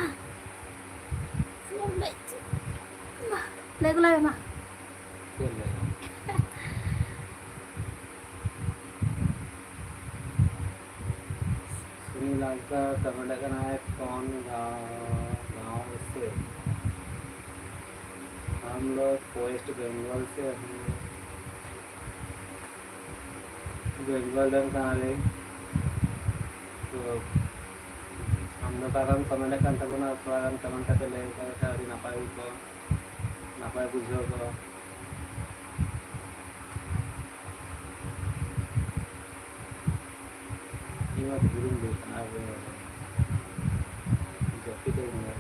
ᱪᱮᱫ ᱮᱢ ᱞᱟᱹᱭ ᱦᱚᱪᱚ? ᱢᱟ, ᱞᱟᱹᱭ ᱜᱚᱞᱟᱭ ᱢᱮ ᱢᱟ᱾ ᱪᱮᱫ ᱞᱟᱹᱭ? ᱥᱩᱱᱤᱞ ᱦᱟᱸᱥᱫᱟ ᱠᱚᱢᱮᱱᱴ ᱠᱟᱱᱟᱭ, "कौन गाँव, गाँव से? हम लोग वेस्ट बंगाल से हैं।" ᱵᱮᱝᱜᱚᱞ ᱨᱮᱱ ᱠᱟᱱᱟᱞᱮ᱾ ᱛᱚ, ᱟᱢ ᱫᱚ ᱚᱠᱟ ᱠᱷᱚᱱ ᱠᱚᱢᱮᱱᱴ ᱠᱟᱱ ᱛᱟᱵᱚᱱᱟ, ᱛᱷᱚᱲᱟ ᱜᱟᱱ ᱠᱚᱢᱮᱱᱴ ᱠᱟᱛᱮ ᱞᱟᱹᱭ ᱞᱮᱠᱷᱟᱱ ᱟᱹᱰᱤ ᱱᱟᱯᱟᱭ ᱦᱩᱭ ᱠᱚᱜᱼᱟ, ᱱᱟᱯᱟᱭ ᱵᱩᱡᱷᱟᱹᱣ ᱠᱚᱜᱼᱟ᱾ ᱤᱧ ᱢᱟ ᱫᱷᱩᱲᱤᱧ ᱞᱟᱹᱭ ᱠᱟᱱᱟ, ᱟᱨ ᱡᱟᱹᱯᱤᱫ ᱟᱹᱧ ᱢᱮ᱾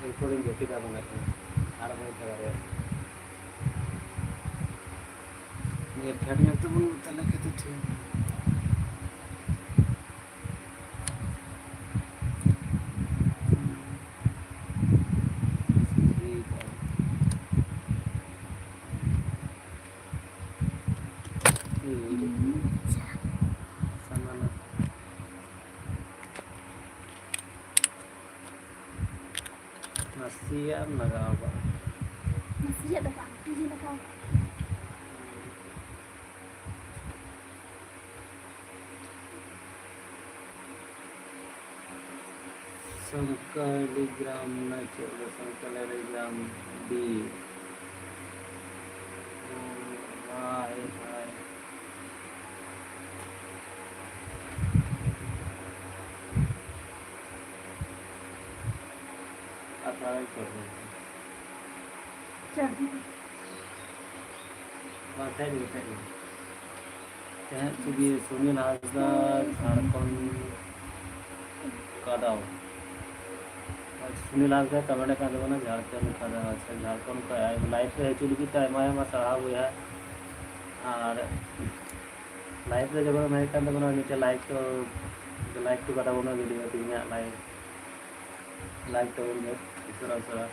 ᱮᱨᱯᱚᱨᱮᱧ ᱡᱟᱹᱯᱤᱫᱟ ᱢᱚᱱᱮ ᱠᱟᱱᱟ, ᱟᱨ ᱵᱟᱹᱧ ᱫᱟᱲᱮᱭᱟᱜᱼᱟ᱾ ᱱᱤᱭᱟᱹ ᱯᱷᱮᱰ ᱧᱚᱜ ᱛᱮᱵᱚᱱ ᱛᱟᱦᱞᱮ ᱠᱷᱟᱱ ᱫᱚ ᱴᱷᱤᱠ᱾ ᱥᱟᱢᱟᱱᱟ᱾ ᱱᱟᱥᱮᱭᱟᱜ ᱮᱢ ᱞᱟᱜᱟᱣ ᱠᱟᱜᱼᱟ᱾ ᱱᱟᱥᱮᱭᱟᱜ ᱫᱚ ᱵᱟᱝ, ᱛᱤ ᱨᱮ ᱞᱟᱜᱟᱣ ᱠᱟᱜᱼᱟ᱾ ᱥᱟᱝᱠᱟᱞᱤ ᱜᱨᱟᱢ ᱱᱟᱪᱮᱫ ᱫᱚ ᱥᱟᱝᱠᱟᱞᱤ ᱜᱨᱟᱢ ᱰᱤ᱾ ᱦᱟᱭ, ᱦᱟᱭ᱾ ᱟᱨ ᱛᱟᱦᱞᱮ ᱪᱮᱫ ᱦᱩᱭᱩᱜᱼᱟ? ᱪᱮᱫ? ᱵᱟᱝ, ᱛᱟᱦᱮᱸ ᱜᱮ, ᱛᱟᱦᱮᱸ ᱜᱮ᱾ ᱛᱟᱦᱮᱸ ᱦᱚᱪᱚ ᱜᱮ, ᱥᱩᱱᱤᱞ ᱦᱟᱸᱥᱫᱟ, ᱡᱷᱟᱲᱠᱷᱚᱸᱰ ᱠᱟᱫᱟᱣ᱾ ᱟᱪᱪᱷᱟ, ᱥᱩᱱᱤᱞ ᱦᱟᱸᱥᱫᱟ ᱠᱚᱢᱮᱱᱴ ᱠᱟᱱ ᱛᱟᱵᱚᱱᱟ, ᱡᱷᱟᱲᱠᱷᱚᱸᱰ ᱠᱟᱫᱟᱣ᱾ ᱟᱪᱪᱷᱟ, ᱡᱷᱟᱲᱠᱷᱚᱸᱰ ᱠᱷᱚᱱ ᱟᱭ ᱞᱟᱭᱤᱵᱷ ᱨᱮ ᱦᱤᱡᱩᱜ ᱞᱟᱹᱜᱤᱫ ᱛᱮ ᱟᱭᱢᱟ ᱟᱭᱢᱟ ᱥᱟᱨᱦᱟᱣ ᱵᱚᱭᱦᱟ᱾ ᱟᱨ ᱞᱟᱭᱤᱵᱷ ᱨᱮ ᱡᱚᱠᱷᱚᱱ ᱦᱮᱡ ᱠᱟᱱ ᱛᱟᱵᱚᱱᱟ, ᱢᱤᱫᱴᱮᱱ ᱞᱟᱭᱤᱠ ᱛᱚ, ᱞᱟᱭᱤᱠ ᱦᱚᱴᱚ ᱠᱟᱛᱟ ᱵᱚᱱ ᱢᱮ ᱵᱷᱤᱰᱤᱭᱳ ᱛᱮᱜᱮ ᱦᱟᱸᱜ, ᱞᱟᱭᱤᱠ, ᱞᱟᱭᱤᱠ ᱛᱟᱵᱚᱱ ᱢᱮ ᱩᱥᱟᱹᱨᱟ ᱩᱥᱟᱹᱨᱟ᱾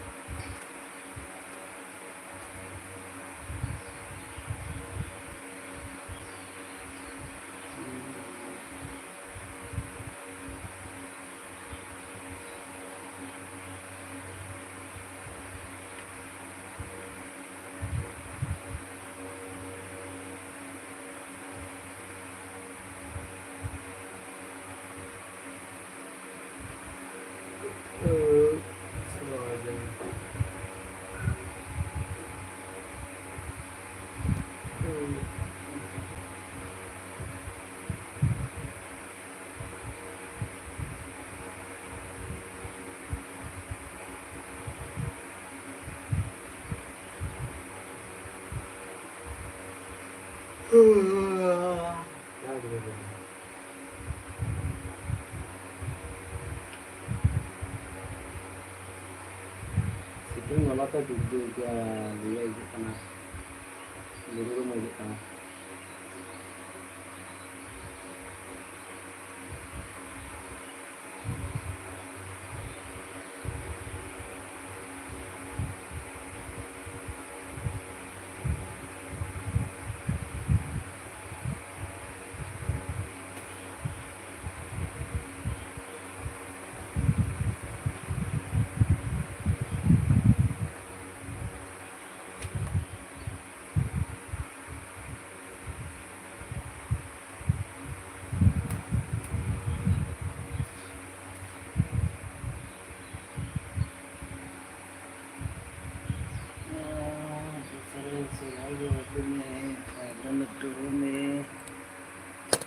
ᱥᱤᱛᱩᱝ ᱞᱚᱞᱚ ᱛᱮ ᱰᱩᱵ ᱰᱩᱵ, ᱤᱭᱟᱹ ᱟᱹᱭᱠᱟᱹᱜ ᱠᱟᱱᱟ, ᱵᱩᱨᱩ ᱨᱩᱢ ᱟᱹᱭᱠᱟᱹᱜ ᱠᱟᱱᱟ᱾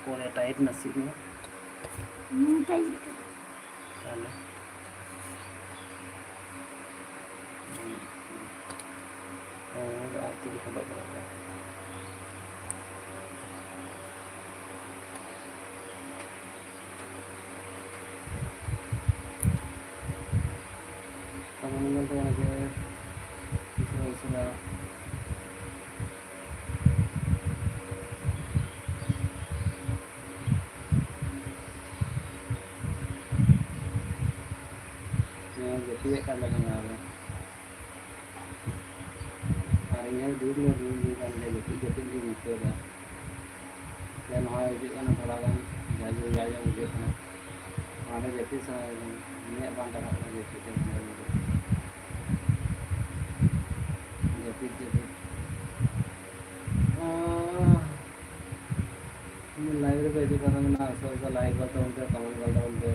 ᱠᱚᱨᱮ ᱴᱟᱭᱤᱴ ᱱᱟᱥᱮ ᱜᱮ᱾ ᱦᱩᱸ, ᱴᱟᱭᱤᱴ ᱠᱟᱱᱟ᱾ ᱛᱟᱦᱞᱮ᱾ ᱦᱮᱸ, ᱟᱨ ᱛᱮᱜᱮ ᱦᱚᱵᱚᱜ ᱵᱟᱲᱟᱜ ᱠᱟᱱᱟ᱾ ᱛᱟᱨ ᱢᱟᱱᱮ ᱧᱮᱞ ᱛᱟᱵᱚᱱᱟ ᱡᱮ ᱩᱥᱟᱹᱨᱟ ᱩᱥᱟᱹᱨᱟ ᱧᱮᱞ ᱫᱩᱲᱩᱵ ᱧᱮᱞ ᱫᱩᱲᱩᱵ ᱦᱩᱭ ᱠᱟᱱ ᱜᱮᱭᱟ, ᱡᱟᱹᱯᱤᱫ ᱡᱟᱹᱯᱤᱫ ᱜᱤᱧ ᱟᱹᱭᱠᱟᱹᱣ ᱮᱫᱟ᱾ ᱯᱷᱮᱱ ᱦᱚᱸ ᱦᱤᱡᱩᱜ ᱠᱟᱱᱟ ᱛᱷᱚᱲᱟ ᱜᱟᱱ, ᱡᱟᱜᱮ ᱨᱮᱭᱟᱲ ᱧᱚᱜ ᱵᱩᱡᱷᱟᱹᱜ ᱠᱟᱱᱟ᱾ ᱚᱱᱟᱛᱮ ᱡᱟᱹᱯᱤᱫ ᱥᱟᱱᱟᱭᱮᱫ ᱠᱟᱱᱟ, ᱢᱮᱫ ᱵᱟᱝ ᱴᱟᱸᱜᱟᱜ ᱠᱟᱱᱟ ᱡᱟᱹᱯᱤᱫ ᱛᱮ᱾ ᱡᱟᱹᱯᱤᱫ ᱡᱟᱹᱯᱤᱫ᱾ ᱟᱦ, ᱤᱧ live ᱨᱮᱯᱮ ᱦᱤᱡᱩᱜ ᱠᱟᱱ ᱛᱟᱵᱚᱱᱟ, ᱟᱥᱚᱞ ᱫᱚ like ᱜᱚᱞ ᱛᱟᱵᱚᱱ ᱯᱮ, comment ᱜᱚᱞ ᱛᱟᱵᱚᱱ ᱯᱮ,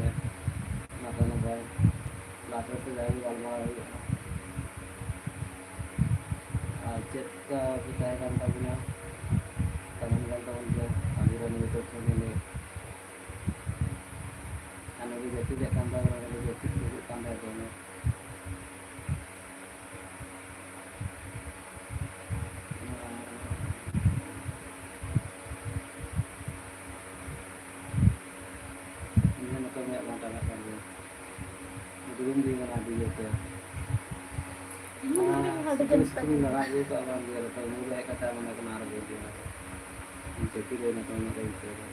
ᱱᱟᱯᱟᱭ ᱱᱟᱯᱟᱭ ᱞᱟᱛᱟᱨ ᱛᱮ ᱡᱟᱦᱟᱸᱭ ᱜᱮ ᱜᱟᱞᱢᱟᱨᱟᱣ ᱦᱩᱭᱩᱜᱼᱟ᱾ ᱟᱨ ᱪᱮᱫ ᱞᱮᱠᱟ ᱠᱚ ᱛᱟᱦᱮᱸ ᱠᱟᱱ ᱛᱟᱵᱚᱱᱟ, comment ᱜᱚᱞ ᱛᱟᱵᱚᱱ ᱯᱮ, ᱟᱵᱚᱨᱮᱱ ᱱᱤᱛᱚᱜ ᱠᱷᱚᱱ ᱜᱮ ᱟᱨ ᱱᱩᱭ ᱡᱟᱹᱯᱤᱫᱮᱫ ᱠᱟᱱ ᱛᱟᱵᱚᱱᱟ, ᱱᱩᱭ ᱡᱟᱹᱯᱤᱫ ᱦᱤᱡᱩᱜ ᱠᱟᱱ ᱛᱟᱭᱟ ᱫᱚᱢᱮ᱾ ᱤᱧ ᱦᱚᱸ ᱱᱚᱛᱮ ᱢᱮᱫ ᱵᱟᱝ ᱴᱟᱸᱜᱟᱜ ᱠᱟᱱ ᱜᱮᱭᱟ᱾ ᱫᱩᱲᱩᱵ ᱫᱤᱧ ᱠᱟᱱᱟ ᱟᱹᱰᱤ ᱡᱳᱨ ᱛᱮ᱾ ᱤᱧ ᱦᱚᱸ ᱱᱚᱰᱮ ᱟᱨ ᱟᱹᱰᱤ ᱥᱤᱛᱩᱝ ᱡᱳᱨ ᱥᱤᱛᱩᱝ ᱤᱧ ᱞᱟᱜᱟ ᱟᱹᱜᱩ ᱠᱟᱜ ᱵᱟᱝ ᱜᱮ, ᱱᱚᱛᱮ ᱩᱢᱩᱞ ᱨᱮ ᱦᱮᱡ ᱠᱟᱛᱮ ᱟᱨ ᱱᱚᱰᱮ ᱠᱷᱚᱱᱟᱜ ᱟᱨᱚ ᱵᱟᱹᱧ ᱩᱰᱩᱠ ᱫᱟᱲᱮᱭᱟᱜᱼᱟ᱾ ᱤᱧ ᱡᱟᱹᱯᱤᱫ ᱨᱮ ᱱᱤᱛᱚᱝ ᱱᱚᱰᱮ ᱟᱹᱭᱠᱟᱹᱣ ᱫᱟ᱾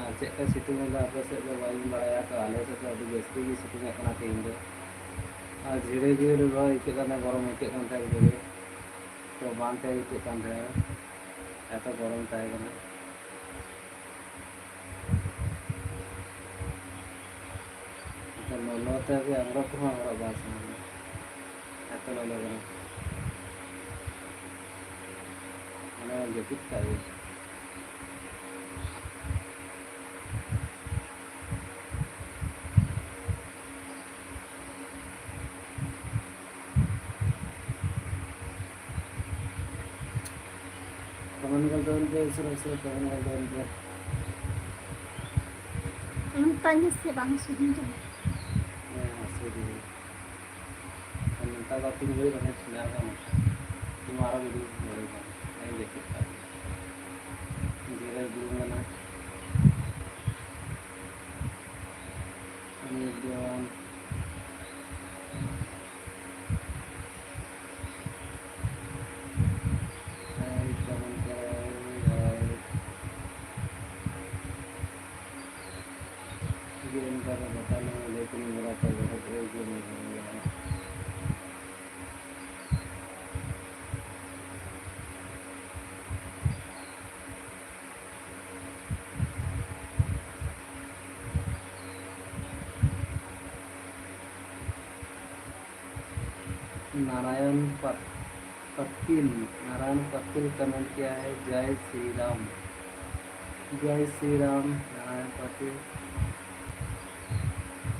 ᱟᱨ ᱪᱮᱫ ᱞᱮᱠᱟ ᱥᱤᱛᱩᱝ ᱮᱫᱟ ᱟᱯᱮ ᱥᱮᱫ ᱫᱚ ᱵᱟᱹᱧ ᱵᱟᱲᱟᱭᱟ, ᱛᱚ ᱟᱞᱮ ᱥᱮᱫ ᱫᱚ ᱟᱹᱰᱤ ᱡᱟᱹᱥᱛᱤ ᱜᱮ ᱥᱤᱛᱩᱝ ᱮᱫ ᱠᱟᱱᱟ ᱛᱮᱦᱮᱧ ᱫᱚ᱾ ᱟᱨ ᱡᱷᱤᱲᱤ ᱡᱷᱤᱲᱤ ᱦᱚᱸ ᱟᱹᱭᱠᱟᱹᱜ ᱠᱟᱱᱟ, ᱜᱚᱨᱚᱢ ᱟᱹᱭᱠᱟᱹᱜ ᱠᱟᱱ ᱛᱟᱦᱮᱸᱫ ᱡᱷᱤᱲᱤ, ᱛᱚ ᱵᱟᱝ ᱛᱟᱦᱮᱸ ᱟᱹᱭᱠᱟᱹᱜ ᱠᱟᱱ ᱛᱟᱦᱮᱸᱫ, ᱮᱛᱚ ᱜᱚᱨᱚᱢ ᱛᱟᱦᱮᱸ ᱠᱟᱱᱟ᱾ ᱮᱱᱠᱷᱟᱱ ᱞᱚᱞᱚ ᱛᱮ ᱟᱵᱚ ᱟᱝᱨᱚᱵ ᱠᱚᱦᱚᱸ ᱦᱚᱨᱚᱜ ᱵᱟᱝ ᱥᱟᱱᱟ ᱠᱟᱱᱟ᱾ ᱮᱛᱚ ᱞᱚᱞᱚ ᱠᱟᱱᱟ᱾ ᱢᱟᱱᱮ ᱡᱟᱹᱯᱤᱫ ᱠᱟᱜ ᱜᱮ᱾ ᱠᱚᱢᱮᱱᱴ ᱜᱚᱞ ᱛᱟᱵᱚᱱ ᱯᱮ, ᱩᱥᱟᱹᱨᱟ ᱩᱥᱟᱹᱨᱟ ᱠᱚᱢᱮᱱᱴ ᱜᱚᱞ ᱛᱟᱵᱚᱱ ᱯᱮ᱾ ᱚᱱᱠᱟ ᱜᱮ ᱥᱮ ᱵᱟᱝ ᱥᱩᱫᱷᱤ ᱫᱚ? ᱦᱮᱸ, ᱥᱩᱫᱷᱤ᱾ ᱟᱨ ᱱᱮᱛᱟᱨ ᱫᱚ ᱛᱤᱱ ᱜᱷᱟᱹᱲᱤᱡ ᱨᱚᱦᱚᱭ ᱥᱚᱢᱚᱭ ᱟᱨᱦᱚᱸ ᱱᱚᱝᱠᱟ᱾ ᱤᱧ ᱟᱨᱦᱚᱸ ᱵᱷᱤᱰᱤᱭᱳ ᱵᱟᱹᱧ ᱫᱟᱲᱮᱭᱟᱜ ᱠᱟᱱᱟ᱾ ᱡᱤᱨᱟᱹᱣ ᱫᱩᱲᱩᱵ ᱢᱮᱱᱟᱜ᱾ ᱩᱱᱤ ᱫᱚ ᱦᱟᱭ ᱛᱟᱵᱚᱱ ᱯᱮ, ᱦᱟᱭ᱾ नारायण पट-, पटिल, नारायण पटिल कमेंट किया है, "जय श्री राम।" जय श्री राम, नारायण पटेल।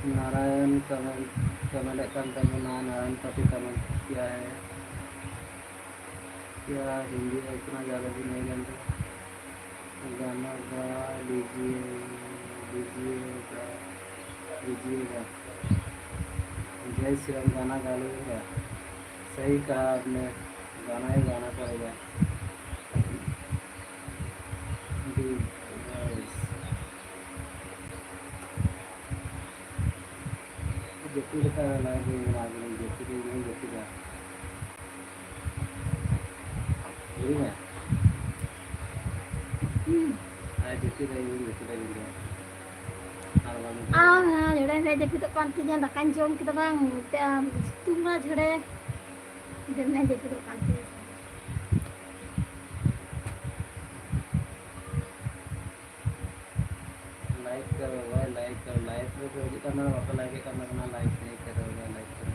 नारायण कमेंट, कमेंट कर देंगे ना, नारायण पटेल कमेंट किया है। क्या हिंदी है, इतना ज़्यादा भी नहीं जानते। गाना गा लीजिए, लीजिएगा, लीजिएगा। जय श्री राम गाना गा लीजिएगा। सही कहा आपने, गाना ही गाना पड़ेगा। D voice. ᱡᱟᱹᱯᱤᱫ ᱞᱮᱠᱟ ᱞᱟᱭᱤᱵᱷ ᱨᱮ ᱢᱮᱱᱟᱜ ᱟᱠᱟᱫᱟ, ᱡᱟᱹᱯᱤᱫ ᱨᱮ ᱤᱧ ᱦᱚᱸᱧ ᱡᱟᱹᱯᱤᱫᱟ᱾ ᱦᱤᱲᱤᱧᱟ᱾ ᱟᱨ ᱡᱟᱹᱯᱤᱫ ᱨᱮ ᱤᱧ ᱦᱚᱸᱧ ᱡᱟᱹᱯᱤᱫᱟ ᱧᱤᱫᱟᱹ᱾ ᱟᱨ ᱵᱟᱝ ᱟᱨ ᱡᱷᱟᱲᱮ ᱨᱮ ᱡᱟᱹᱯᱤᱫᱚᱜ ᱠᱟᱱ ᱛᱤᱧᱟ, ᱫᱟᱠᱟᱧ ᱡᱚᱢ ᱠᱮᱫᱟ ᱵᱟᱝ, ᱛᱮ ᱟᱨ ᱥᱤᱛᱩᱝ ᱢᱟ ᱡᱷᱟᱲᱮ᱾ ᱫᱚᱢᱮ ᱡᱟᱹᱯᱤᱫᱚᱜ ᱠᱟᱱ ᱛᱤᱧᱟ᱾ लाइक करो भाई, लाइक करो। लाइक ᱨᱮ ᱦᱤᱡᱩᱜ ᱠᱟᱱ ᱛᱟᱦᱮᱱᱟ, ᱵᱟᱯᱮ ᱞᱟᱭᱤᱠ ᱮᱫ ᱠᱟᱱ ᱛᱟᱵᱚᱱᱟ, ᱞᱟᱭᱤᱠ ᱠᱚᱨᱚ ᱵᱷᱟᱭ, ᱞᱟᱭᱤᱠ ᱠᱚᱨᱚ᱾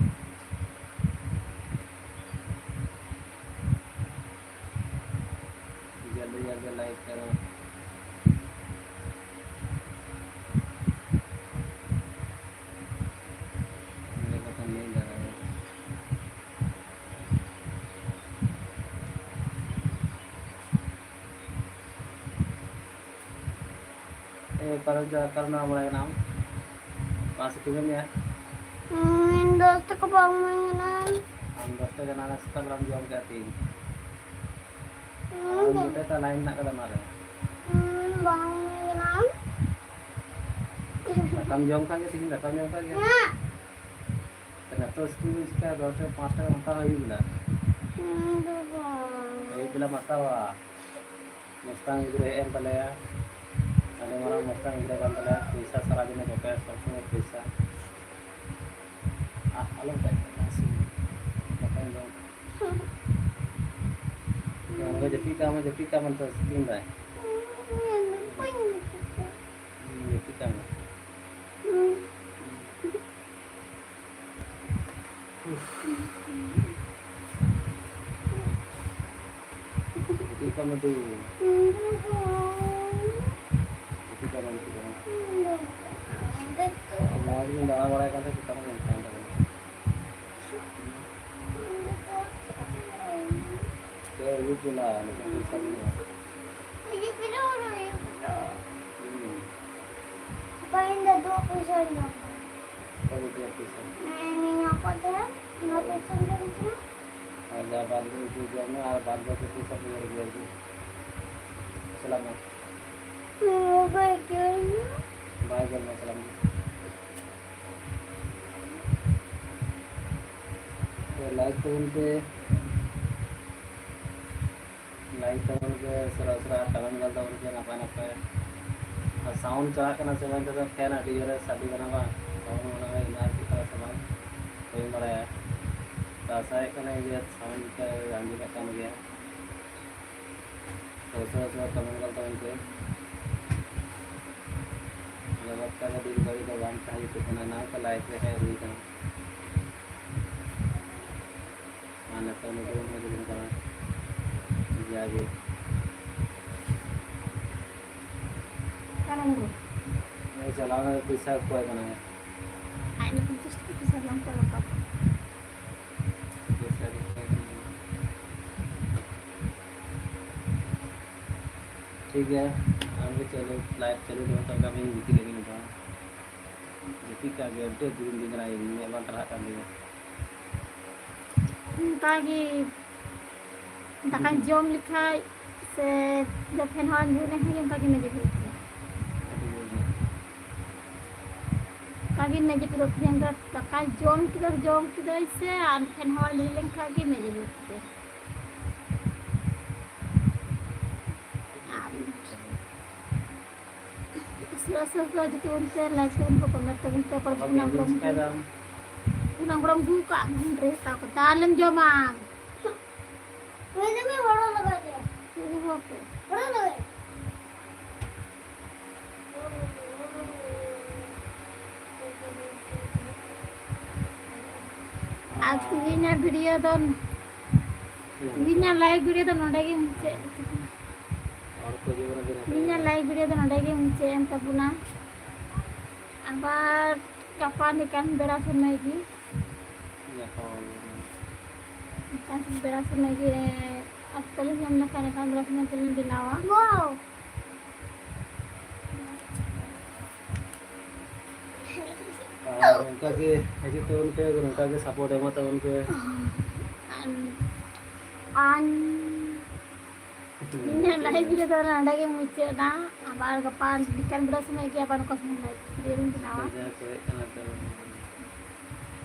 ᱡᱚᱞᱫᱤ ᱡᱚᱞᱫᱤ ᱞᱟᱭᱤᱠ ᱠᱚᱨᱚ᱾ ᱢᱮᱨᱮ ᱠᱚ ᱛᱚ ᱱᱤᱭᱟᱹ ᱡᱟᱭᱜᱟ ᱨᱮ᱾ ᱮ, ᱚᱠᱟᱨᱮᱢ ᱪᱟᱞᱟᱜ, ᱚᱠᱟᱨᱮᱢ ᱫᱟᱬᱟ ᱵᱟᱲᱟᱭ ᱠᱟᱱᱟ ᱟᱢ? ᱵᱟᱝ ᱥᱤᱛᱩᱝ ᱮᱫ ᱢᱮᱭᱟ? ᱦᱩᱸ, ᱫᱚᱥ ᱴᱟᱠᱟ ᱵᱟᱝ ᱮᱢᱟᱹᱧ ᱠᱟᱱᱟ᱾ ᱟᱢ ᱫᱚᱥ ᱴᱟᱠᱟ ᱮᱱᱟᱝ ᱨᱮ ᱥᱮᱛᱟᱜ ᱵᱮᱲᱟᱢ ᱡᱚᱢ ᱠᱮᱫᱟ ᱛᱤᱧ᱾ ᱦᱩᱸ, ᱟᱢ ᱫᱚ ᱡᱚᱛᱚ ᱛᱟ ᱞᱟᱭᱤᱱ ᱢᱮᱱᱟᱜ ᱠᱟᱫᱟ ᱚᱱᱟ ᱨᱮ᱾ ᱦᱩᱸ, ᱵᱟᱝ ᱮᱢᱟᱹᱧ ᱠᱟᱱᱟ᱾ ᱫᱟᱠᱟᱢ ᱡᱚᱢ ᱠᱟᱜ ᱜᱮ, ᱛᱤᱦᱤᱧ ᱫᱟᱠᱟᱢ ᱡᱚᱢ ᱠᱟᱜ ᱜᱮ? ᱦᱮᱸ᱾ ᱛᱚ ᱱᱤᱛᱚᱜ ᱥᱤᱛᱩᱝ ᱫᱤᱱ ᱪᱤᱠᱟᱹ ᱫᱚᱥ ᱴᱟᱠᱟ ᱯᱟᱸᱪ ᱴᱟᱠᱟ ᱚᱱᱠᱟ ᱦᱩᱭᱩᱜ ᱠᱟᱱᱟ? ᱦᱩᱸ, ᱫᱚ ᱵᱟᱝ᱾ ᱟᱹᱭᱩᱵ ᱵᱮᱞᱟᱢ ᱦᱟᱛᱟᱣᱟ᱾ ᱢᱤᱫᱴᱟᱝ ᱜᱤᱫᱽᱨᱟᱹ ᱦᱮᱡ ᱮᱱ ᱛᱟᱞᱮᱭᱟ᱾ ᱟᱹᱰᱤ ᱢᱟᱨᱟᱝ ᱢᱚᱥᱛᱟ ᱜᱤᱫᱽᱨᱟᱹ ᱠᱟᱱ ᱛᱟᱞᱮᱭᱟ, ᱯᱚᱭᱥᱟ ᱥᱟᱨᱟ ᱫᱤᱱᱮ ᱡᱚᱴᱮᱫ, ᱥᱚᱵ ᱥᱚᱢᱚᱭ ᱯᱚᱭᱥᱟ᱾ ᱟᱦ, ᱟᱞᱚᱢ ᱠᱟᱭ ᱠᱟᱱᱟ, ᱥᱤ᱾ ᱵᱟᱠᱷᱟᱱ ᱫᱚ ᱟᱢ ᱫᱚ ᱡᱟᱹᱯᱤᱫ ᱠᱟᱜ ᱢᱮ, ᱡᱟᱹᱯᱤᱫ ᱠᱟᱜ ᱢᱮ, ᱱᱤᱛᱚᱜ ᱥᱤᱛᱩᱝ ᱫᱟᱭ᱾ ᱡᱟᱹᱯᱤᱫ ᱠᱟᱜ ᱢᱮ᱾ ᱪᱮᱫ ᱠᱚ ᱢᱮᱛᱟᱹᱧ? ᱪᱮᱫ ᱠᱚ ᱢᱮᱛᱟᱹᱧ? ᱢᱚᱡᱽ ᱜᱤᱧ ᱫᱟᱬᱟ ᱵᱟᱲᱟᱭ ᱠᱟᱱ ᱛᱟᱦᱮᱸᱫ, ᱪᱮᱛᱟᱱ ᱨᱮ ᱢᱮᱱᱟᱜ ᱛᱟᱦᱮᱸᱫ᱾ ᱪᱮᱫ ᱦᱩᱭᱩᱜ ᱠᱟᱱᱟ? ᱱᱤᱛᱚᱜ ᱯᱚᱭᱥᱟ ᱵᱟᱹᱱᱩᱜᱼᱟ᱾ ᱦᱩᱸ᱾ ᱚᱠᱟ ᱨᱮ ᱫᱚ ᱯᱚᱭᱥᱟ ᱧᱟᱢ? ᱚᱠᱟ ᱨᱮ ᱫᱚ ᱯᱚᱭᱥᱟ? ᱦᱮᱸ, ᱱᱤᱭᱟᱹ ᱠᱚ ᱛᱟᱦᱮᱸ, ᱱᱚᱣᱟ ᱯᱚᱭᱥᱟ ᱧᱟᱢ ᱠᱟᱱᱟ᱾ ᱟᱨ ᱡᱟ ᱵᱟᱫ ᱵᱟᱹᱠᱤ ᱯᱚᱭᱥᱟ ᱡᱚᱢ ᱢᱮ ᱟᱨ ᱵᱟᱫ ᱵᱟᱹᱠᱤ ᱯᱚᱭᱥᱟ ᱫᱚ ᱩᱭᱦᱟᱹᱨ ᱜᱮᱭᱟ ᱡᱮ᱾ ᱥᱟᱞᱟᱜ ᱢᱮ᱾ ᱦᱮᱸ, ᱵᱟᱭ ᱜᱮᱞ ᱢᱮ᱾ ᱵᱟᱭ ᱜᱮᱞ ᱢᱮ, ᱥᱟᱞᱟᱜ ᱢᱮ᱾ ᱛᱚ, like ᱛᱟᱵᱚᱱ ᱯᱮ᱾ Like ᱛᱟᱵᱚᱱ ᱯᱮ, ᱩᱥᱟᱹᱨᱟ ᱩᱥᱟᱹᱨᱟ comment ᱜᱚᱫ ᱛᱟᱵᱚᱱ ᱯᱮ, ᱱᱟᱯᱟᱭ ᱱᱟᱯᱟᱭ᱾ ᱟᱨ sound ᱪᱟᱞᱟᱜ ᱠᱟᱱᱟ ᱥᱮ ᱵᱟᱝ, ᱱᱤᱛᱚᱜ ᱫᱚ fan ᱟᱹᱰᱤ ᱡᱳᱨᱮ ᱥᱟᱰᱮ ᱠᱟᱱᱟ ᱵᱟᱝ? Sound ᱢᱚᱱᱮ ᱦᱚᱭ ᱮᱱᱟᱨᱡᱤ ᱠᱟᱱᱟ ᱥᱮ ᱵᱟᱝ, ᱵᱟᱹᱧ ᱵᱟᱲᱟᱭᱟ᱾ ᱛᱚ, ᱟᱥᱟᱭᱮᱫ ᱠᱟᱹᱱᱟᱹᱧ ᱡᱮ sound ᱠᱚ ᱟᱸᱡᱚᱢᱚᱜ ᱠᱟᱱ ᱜᱮᱭᱟ᱾ ᱛᱚ, ᱩᱥᱟᱹᱨᱟ ᱩᱥᱟᱹᱨᱟ comment ᱜᱚᱫ ᱛᱟᱵᱚᱱ ᱯᱮ᱾ ᱟᱫᱚ ᱵᱟᱯᱞᱟ ᱫᱚ ᱫᱤᱱ ᱜᱷᱟᱹᱲᱤ ᱫᱚ ᱵᱟᱝ ᱛᱟᱦᱮᱸ ᱡᱩᱛᱩᱜ ᱠᱟᱱᱟ, ᱮᱱᱟᱝ ᱠᱚ live ᱨᱮ ᱦᱮᱡ ᱦᱩᱭ ᱠᱟᱱᱟ᱾ ᱟᱨ ᱱᱤᱛᱚᱜ ᱱᱩᱠᱩ ᱦᱚᱸ ᱡᱩᱞᱩᱜ ᱠᱟᱱᱟ, ᱡᱟᱜᱮ᱾ ᱠᱟᱱᱟ ᱱᱩᱠᱩ᱾ ᱱᱩᱭ ᱪᱟᱞᱟᱣ ᱮᱱᱟ, ᱯᱚᱭᱥᱟ ᱠᱚᱭ ᱠᱟᱱᱟ᱾ ᱟᱡ ᱱᱩᱠᱩ ᱯᱚᱭᱥᱟ ᱴᱟᱠᱟ ᱯᱚᱭᱥᱟ ᱵᱟᱝ ᱠᱚ ᱨᱟᱠᱟᱵ᱾ ᱯᱚᱭᱥᱟ ᱠᱚ ᱠᱚᱭ ᱠᱟᱱᱟ᱾ ᱴᱷᱤᱠ ᱜᱮᱭᱟ, ᱟᱢ ᱜᱮ ᱪᱟᱹᱞᱩ, live ᱪᱟᱹᱞᱩ ᱫᱚᱦᱚ ᱠᱟᱜ ᱢᱮ, ᱤᱧ ᱜᱤᱛᱤᱡ ᱞᱮᱱ ᱜᱤᱧ ᱱᱤᱛᱚᱜ᱾ ᱡᱟᱹᱯᱤᱫ ᱠᱟᱜ ᱜᱮ, ᱟᱹᱰᱤ ᱫᱤᱱ ᱫᱤᱱ ᱠᱟᱱᱟ, ᱤᱧ ᱢᱮᱫ ᱵᱟᱝ ᱴᱟᱨᱦᱟᱜ ᱠᱟᱱ ᱛᱤᱧᱟᱹ᱾ ᱚᱱᱠᱟ ᱜᱮ ᱫᱟᱠᱟᱧ ᱡᱚᱢ ᱞᱮᱠᱷᱟᱡ ᱥᱮ ᱡᱚᱠᱷᱚᱱ ᱦᱚᱸ ᱧᱩ ᱞᱮᱠᱷᱟᱱ ᱜᱮ ᱚᱱᱠᱟ ᱜᱮ ᱢᱮᱡᱮ ᱯᱮᱨᱮᱡ ᱛᱤᱧᱟᱹ᱾ ᱟᱹᱰᱤ ᱢᱚᱡᱽ᱾ ᱚᱱᱠᱟ ᱜᱮ ᱢᱮᱡᱮ ᱯᱮᱨᱮᱡ ᱛᱤᱧᱟᱹ, ᱫᱚ ᱫᱟᱠᱟ ᱡᱚᱢ ᱠᱮᱫᱟ, ᱡᱚᱢ ᱠᱮᱫᱟᱹᱧ ᱥᱮ ᱟᱨ ᱯᱷᱮᱱ ᱦᱟᱣᱟ ᱧᱩ ᱞᱮᱱᱠᱷᱟᱡ ᱜᱮ ᱢᱮᱡᱮ ᱯᱮᱨᱮᱡ ᱛᱤᱧᱟᱹ᱾ ᱟᱨ ᱟᱥᱛᱮ ᱟᱥᱛᱮ ᱡᱚᱛᱚ ᱵᱚᱱ ᱥᱮ ᱞᱟᱭᱤᱠ ᱛᱟᱵᱚᱱ ᱯᱮ, ᱠᱚᱢᱮᱱᱴ ᱛᱟᱵᱚᱱ ᱯᱮ, ᱯᱚᱨᱚᱵᱽ ᱟᱵᱟᱨ ᱠᱷᱚᱱᱟᱜ ᱵᱤᱱ ᱵᱚᱱ ᱪᱤᱠᱟᱹᱭ ᱫᱟ? ᱚᱱᱟ ᱜᱚᱲᱚᱢ ᱟᱹᱜᱩ ᱠᱟᱜ ᱰᱨᱮᱥ ᱦᱟᱛᱟᱣ ᱠᱟᱛᱮ ᱟᱞᱮᱢ ᱡᱚᱢᱟ᱾ ᱱᱩᱭ ᱫᱚ ᱢᱤᱫ ᱦᱚᱲ ᱞᱟᱜᱟᱭ ᱛᱟᱭᱟ᱾ ᱪᱮᱫ ᱦᱚᱸ ᱵᱟᱝ᱾ ᱦᱚᱲ ᱞᱟᱜᱟᱭ᱾ ᱟᱨ ᱛᱮᱦᱮᱧᱟᱜ ᱵᱷᱤᱰᱤᱭᱳ ᱫᱚ, ᱛᱮᱦᱮᱧᱟᱜ ᱞᱟᱭᱤᱵᱷ ᱵᱷᱤᱰᱤᱭᱳ ᱫᱚ ᱱᱚᱰᱮ ᱜᱮ ᱢᱩᱪᱟᱹᱫ᱾ ᱦᱚᱲ ᱠᱚ ᱡᱮᱢᱚᱱ ᱟᱹᱰᱤ ᱱᱟᱯᱟᱭ ᱛᱮᱦᱮᱧᱟᱜ ᱞᱟᱭᱤᱵᱷ ᱵᱷᱤᱰᱤᱭᱳ ᱫᱚ ᱱᱚᱰᱮ ᱜᱮ ᱢᱩᱪᱟᱹᱫ ᱮᱱ ᱛᱟᱵᱚᱱᱟ᱾ ᱟᱵᱟᱨ ᱜᱟᱯᱟ ᱱᱤᱠᱟᱱ ᱵᱮᱲᱟ ᱥᱚᱢᱚᱭ ᱜᱮ᱾ ᱧᱟᱯᱟᱢ ᱟᱵᱚᱱ᱾ ᱱᱤᱠᱟᱱ ᱵᱮᱲᱟ ᱥᱚᱢᱚᱭ ᱜᱮ, ᱚᱠᱛᱚ ᱞᱮ ᱧᱟᱢ ᱞᱮᱠᱷᱟᱱ ᱱᱤᱠᱟᱱ ᱵᱮᱲᱟ ᱥᱚᱢᱚᱭ ᱜᱮᱞᱮ ᱵᱮᱱᱟᱣᱟ᱾ ᱟᱨ ᱚᱱᱠᱟ ᱜᱮ ᱦᱤᱡᱩᱜ ᱛᱟᱵᱚᱱ ᱯᱮ, ᱱᱚᱝᱠᱟ ᱜᱮ ᱥᱟᱯᱳᱨᱴ ᱮᱢᱚᱜ ᱛᱟᱵᱚᱱ ᱯᱮ᱾ ᱟᱨ, ᱟᱨ ᱤᱧᱟᱹᱜ ᱞᱟᱭᱤᱵᱷ ᱵᱷᱤᱰᱤᱭᱳ ᱫᱚ ᱱᱚᱰᱮ ᱜᱮ ᱢᱩᱪᱟᱹᱫ ᱮᱱᱟ᱾ ᱟᱵᱟᱨ ᱜᱟᱯᱟ ᱵᱤᱠᱮᱞ ᱵᱮᱲᱟ ᱥᱚᱢᱚᱭ ᱜᱮ ᱟᱵᱟᱨ ᱚᱠᱟ ᱥᱚᱢᱚᱭ ᱞᱟᱭᱤᱵᱷ ᱵᱷᱤᱰᱤᱭᱳ ᱞᱤᱧ ᱵᱮᱱᱟᱣᱟ᱾ ᱡᱟᱦᱟᱸᱭ ᱠᱚ ᱦᱮᱡ ᱠᱟᱱᱟ ᱛᱚ,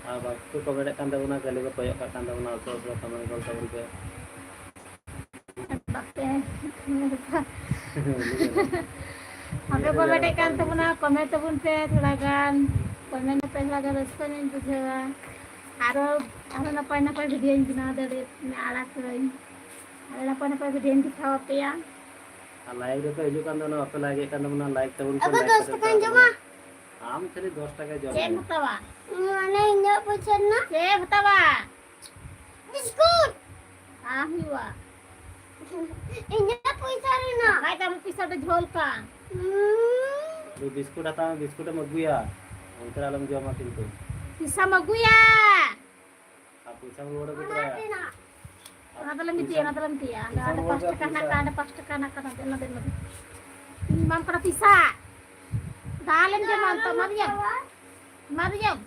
ᱟᱨ ᱵᱟᱠᱚ ᱠᱚᱢᱮᱱᱴ ᱮᱫ ᱠᱟᱱ ᱛᱟᱵᱚᱱᱟ, ᱠᱷᱟᱹᱞᱤ ᱠᱚ ᱠᱚᱭᱚᱜ ᱠᱟᱜ ᱠᱟᱱ ᱛᱟᱵᱚᱱᱟ, ᱩᱥᱟᱹᱨᱟ ᱩᱥᱟᱹᱨᱟ ᱠᱚᱢᱮᱱᱴ ᱜᱚᱫ ᱛᱟᱵᱚᱱ ᱯᱮ᱾ ᱵᱟᱯᱮ ᱟᱯᱮ ᱠᱚ ᱵᱟᱰᱟᱭ ᱠᱟᱱ ᱛᱟᱵᱚᱱᱟ, ᱠᱚᱢᱮᱱᱴ ᱛᱟᱵᱚᱱ ᱯᱮ ᱛᱷᱚᱲᱟ ᱜᱟᱱ, ᱠᱚᱢᱮᱱᱴ ᱯᱮ, ᱛᱷᱚᱲᱟ ᱜᱟᱱ ᱨᱟᱹᱥᱠᱟᱹ ᱧᱚᱜ ᱤᱧ ᱵᱩᱡᱷᱟᱹᱣᱟ᱾ ᱟᱨᱚ, ᱟᱨᱚ ᱱᱟᱯᱟᱭ ᱱᱟᱯᱟᱭ ᱵᱷᱤᱰᱤᱭᱳᱧ ᱵᱮᱱᱟᱣ ᱫᱟᱲᱮᱭᱟᱜ, ᱟᱲᱟᱜ ᱠᱟᱹᱧ᱾ ᱟᱨᱚ ᱱᱟᱯᱟᱭ ᱱᱟᱯᱟᱭ ᱵᱷᱤᱰᱤᱭᱳᱧ ᱫᱮᱠᱷᱟᱣ ᱟᱯᱮᱭᱟ᱾ ᱟᱨ ᱞᱟᱭᱤᱵᱷ ᱨᱮᱯᱮ ᱦᱤᱡᱩᱜ ᱠᱟᱱ ᱛᱟᱵᱚᱱᱟ, ᱵᱟᱯᱮ ᱞᱟᱭᱤᱠ ᱮᱫ ᱠᱟᱱ ᱛᱟᱵᱚᱱᱟ, ᱞᱟᱭᱤᱠ ᱛᱟᱵᱚᱱ ᱯᱮ, ᱟᱫᱚ ᱞᱟᱭᱤᱠ ᱫᱚᱥ ᱠᱟᱛᱮ ᱴᱟᱠᱟᱧ ᱫᱮᱠᱷᱟᱣ ᱡᱚᱢᱟ᱾ ᱛᱟᱵᱚᱱᱟ᱾ ᱟᱢ ᱠᱷᱟᱹᱞᱤ ᱫᱚᱥ ᱴᱟᱠᱟ ᱡᱚᱢ ᱪᱮᱫ ᱮᱢ ᱢᱮ᱾ ᱦᱟᱛᱟᱣᱟ? ᱢᱟᱱᱮ ᱤᱧᱟᱹᱜ ᱯᱚᱭᱥᱟ ᱨᱮᱱᱟᱜ? ᱪᱮᱫ ᱮᱢ ᱦᱟᱛᱟᱣᱟ? ᱵᱤᱥᱠᱩᱴ᱾ ᱵᱟᱝ ᱦᱩᱭᱩᱜᱼᱟ᱾ ᱤᱧᱟᱹᱜ ᱯᱚᱭᱥᱟ ᱨᱮᱱᱟᱜ᱾ ᱵᱟᱠᱷᱟᱡ ᱫᱚ ᱟᱢᱟᱜ ᱯᱚᱭᱥᱟ ᱫᱚ ᱡᱷᱚᱞ ᱠᱟᱱ᱾ ᱦᱩᱸ᱾ ᱫᱩ ᱵᱤᱥᱠᱩᱴ ᱦᱟᱛᱟᱣ ᱢᱮ, ᱵᱤᱥᱠᱩᱴ ᱮᱢ ᱟᱹᱜᱩᱭᱟ, ᱚᱱᱛᱮ ᱨᱮ ᱟᱞᱚᱢ ᱡᱚᱢᱟ ᱠᱤᱱᱛᱩ᱾ ᱯᱚᱭᱥᱟᱢ ᱟᱹᱜᱩᱭᱟ᱾ ᱟᱨ ᱯᱚᱭᱥᱟᱢ ᱨᱩᱣᱟᱹᱲ ᱟᱹᱜᱩ ᱛᱚᱨᱟᱭᱟ᱾ ᱚᱱᱟ ᱫᱚᱞᱮ ᱢᱤᱫ ᱜᱮᱭᱟ, ᱚᱱᱟ ᱫᱚᱞᱮ ᱢᱤᱫ ᱜᱮᱭᱟ᱾ ᱚᱸᱰᱮ ᱯᱚᱭᱥᱟᱢ ᱟᱫᱚ ᱨᱩᱣᱟᱹᱲ ᱯᱟᱸᱪ ᱟᱹᱜᱩ ᱴᱟᱠᱟ ᱦᱮᱱᱟᱜ ᱯᱚᱭᱥᱟ᱾ ᱠᱟᱜ, ᱚᱸᱰᱮ ᱯᱟᱸᱪ ᱴᱟᱠᱟ ᱦᱮᱱᱟᱜ ᱠᱟᱜ, ᱚᱱᱟ ᱫᱚ ᱮᱢᱟ ᱫᱮ᱾ ᱤᱧ ᱮᱢᱟᱢ ᱠᱟᱱᱟ ᱯᱚᱭᱥᱟ᱾ ᱫᱟᱞᱮᱢ ᱡᱚᱢᱟ ᱱᱤᱛᱚᱜ, ᱮᱢᱟ ᱫᱤᱧᱟᱢ? ᱮᱢᱟ ᱫᱤᱧᱟᱢ?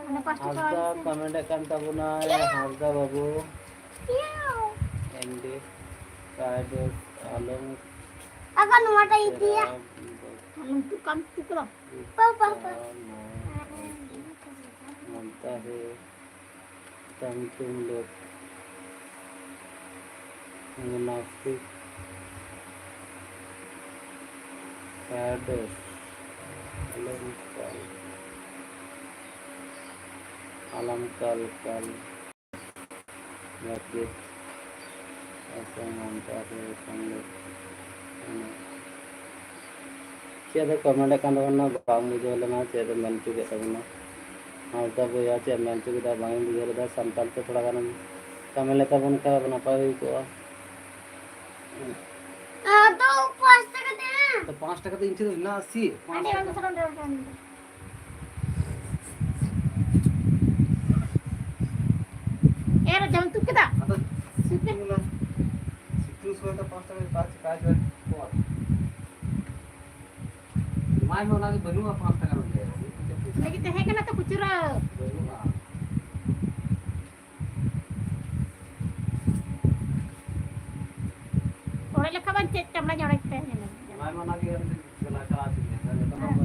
ᱚᱱᱟ ᱯᱟᱸᱪ ᱴᱟᱠᱟ ᱦᱟᱸᱥᱫᱟ ᱮᱢ ᱥᱮ᱾ ᱠᱚᱢᱮᱱᱴ ᱮᱫ ᱠᱟᱱ ᱛᱟᱵᱚᱱᱟᱭ, ᱦᱟᱸᱥᱫᱟ ᱵᱟᱹᱵᱩ᱾ ᱮᱢ ᱰᱤ ᱠᱟᱭᱫᱚᱥ ᱟᱞᱚᱢ ᱟᱜᱟ ᱱᱚᱣᱟᱴᱟᱜ ᱤᱫᱤᱭᱟ᱾ ᱥᱮᱨᱟ ᱟᱞᱚᱢ ᱛᱩᱠᱟᱢ ᱛᱩᱠᱨᱚ᱾ ᱯᱟ, ᱯᱟ, ᱯᱟ᱾ ᱢᱟᱱᱛᱟ ᱦᱮ ᱛᱟᱢ ᱛᱩᱢ ᱞᱳᱜ ᱢᱩᱱᱟᱯᱷᱤᱠ᱾ ᱟᱫᱚ ᱟᱞᱚᱢ ᱠᱟᱞ, ᱟᱞᱚᱢ ᱠᱟᱞ, ᱠᱟᱞ᱾ ᱡᱟᱠᱤ, ᱟᱥᱟ ᱢᱟᱱᱛᱟᱨ ᱨᱮ ᱠᱷᱟᱱ ᱫᱚ, ᱪᱮᱫ ᱮ comment ᱮᱫ ᱠᱟᱱ ᱛᱟᱵᱚᱱᱟ, ᱵᱟᱝ ᱵᱩᱡᱷᱟᱹᱣ ᱞᱮᱱᱟ, ᱪᱮᱫ ᱮ ᱢᱮᱱ ᱦᱚᱪᱚ ᱠᱮᱫ ᱛᱟᱵᱚᱱᱟ᱾ ᱦᱟᱸᱥᱫᱟ ᱵᱚᱭᱦᱟ, ᱪᱮᱫ ᱮᱢ ᱢᱮᱱ ᱦᱚᱪᱚ ᱠᱮᱫᱟ, ᱵᱟᱝ ᱤᱧ ᱵᱩᱡᱷᱟᱹᱣ ᱞᱮᱫᱟ᱾ ᱥᱟᱱᱛᱟᱲ ᱛᱮ ᱛᱷᱚᱲᱟ ᱜᱟᱱᱮᱢ comment ᱞᱮᱠᱷᱟᱱ ᱵᱚᱱ ᱠᱷᱟᱱ ᱱᱟᱯᱟᱭ ᱦᱩᱭ ᱠᱚᱜᱼᱟ᱾ ᱟᱫᱚ ᱯᱟᱸᱪ ᱴᱟᱠᱟ ᱫᱮ᱾ ᱛᱚ, ᱯᱟᱸᱪ ᱴᱟᱠᱟ ᱫᱚ ᱤᱧ ᱴᱷᱮᱱ ᱫᱚ ᱢᱮᱱᱟᱜᱼᱟ ᱥᱮ? ᱯᱟᱸᱪ ᱟᱹᱰᱤ ᱴᱟᱠᱟ᱾ ᱟᱹᱰᱤ ᱥᱟᱨᱦᱟᱣ, ᱟᱹᱰᱤ ᱟᱹᱰᱤ᱾ ᱮᱨ ᱡᱚᱢ ᱛᱩᱫ ᱠᱮᱫᱟ? ᱟᱫᱚ ᱥᱤᱛᱩᱝ ᱮᱱᱟ᱾ ᱥᱤᱛᱩᱝ ᱥᱚᱢᱚᱭ ᱫᱚ ᱯᱟᱸᱪ ᱴᱟᱠᱟ ᱯᱟᱸᱪ, ᱯᱟᱸᱪ ᱵᱟᱡᱮ ᱯᱚᱨ᱾ ᱮᱢᱟᱭ ᱢᱮ, ᱚᱱᱟ ᱜᱮ ᱵᱟᱹᱱᱩᱜᱼᱟ ᱯᱟᱸᱪ ᱴᱟᱠᱟ ᱱᱚᱰᱮ᱾ ᱚᱸᱰᱮ ᱜᱮ ᱛᱟᱦᱮᱸ ᱠᱟᱱᱟ ᱛᱚ ᱠᱷᱩᱪᱨᱟᱹ᱾ ᱵᱟᱹᱱᱩᱜᱼᱟ᱾ ᱚᱲᱮᱡ ᱞᱮᱠᱷᱟᱱ ᱵᱟᱝ ᱪᱮᱫ ᱪᱟᱢᱲᱟᱧ ᱚᱲᱮᱡ ᱛᱟᱦᱮᱱᱟ᱾ ᱮᱢᱟᱭ ᱢᱮ, ᱚᱱᱟ ᱜᱮ ᱟᱨ ᱢᱤᱫᱴᱮᱱ ᱪᱟᱞᱟᱣ, ᱪᱟᱞᱟᱣ ᱦᱚᱪᱚ ᱢᱮᱭᱟ᱾ ᱦᱮᱸ,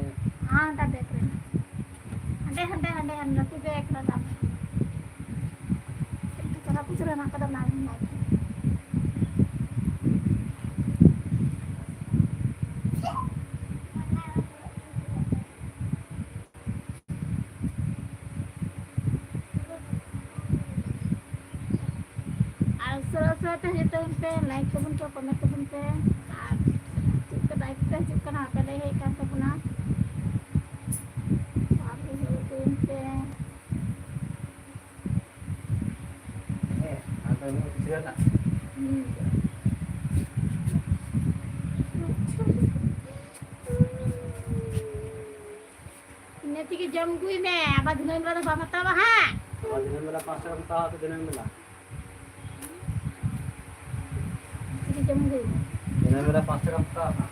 ᱦᱟᱸᱰᱮ ᱵᱮᱜᱽ ᱨᱮ᱾ ᱦᱟᱸᱰᱮ, ᱦᱟᱸᱰᱮ, ᱦᱟᱸᱰᱮ, ᱦᱟᱸᱰᱮ, ᱞᱟᱹᱴᱩ ᱵᱮᱜᱽ ᱨᱮ ᱫᱟᱢ᱾ ᱪᱮᱫ ᱞᱮᱠᱟ ᱪᱟᱞᱟᱣ ᱠᱷᱩᱪᱨᱟᱹ ᱦᱮᱱᱟᱜ ᱠᱟᱫᱟ, ᱚᱱᱟ ᱜᱮ ᱦᱮᱱᱟᱜ ᱠᱟᱫᱟ᱾ ᱟᱨ ᱩᱥᱟᱹᱨᱟ ᱩᱥᱟᱹᱨᱟ ᱛᱮ ᱦᱤᱡᱩᱜ ᱛᱟᱵᱚᱱ ᱯᱮ, like ᱛᱟᱵᱚᱱ ᱯᱮ, comment ᱛᱟᱵᱚᱱ ᱯᱮ᱾ ᱟᱨ ᱪᱮᱫ ᱠᱚ live ᱯᱮ ᱦᱤᱡᱩᱜ ᱠᱟᱱᱟ, ᱟᱯᱮ ᱞᱟᱹᱭ ᱦᱮᱡ ᱠᱟᱱ ᱛᱟᱵᱚᱱᱟ᱾ ᱟᱯᱮ ᱦᱤᱡᱩᱜ ᱛᱟᱵᱚᱱ ᱯᱮ᱾ ᱦᱮᱸ, ᱟᱫᱚ ᱱᱩᱭ ᱵᱩᱡᱷᱟᱹᱣ ᱮᱱᱟ? ᱦᱩᱸ᱾ ᱤᱱᱟᱹ ᱛᱮᱜᱮ ᱡᱚᱢ ᱟᱹᱜᱩᱭ ᱢᱮ, ᱟᱵᱟᱨ ᱫᱷᱤᱱᱟᱹᱝ ᱵᱮᱲᱟ ᱫᱚ ᱵᱟᱢ ᱦᱟᱛᱟᱣᱟ ᱦᱟᱸᱜ᱾ ᱟᱵᱟᱨ ᱫᱷᱤᱱᱟᱹᱝ ᱵᱮᱲᱟ ᱯᱟᱸᱪ ᱴᱟᱠᱟᱢ ᱦᱟᱛᱟᱣᱟ ᱛᱚ, ᱫᱷᱤᱱᱟᱹᱝ ᱵᱮᱲᱟ᱾ ᱤᱱᱟᱹ ᱵᱮᱲᱟ ᱯᱟᱸᱪ ᱴᱟᱠᱟᱢ ᱦᱟᱛᱟᱣᱟ ᱦᱟᱸᱜ᱾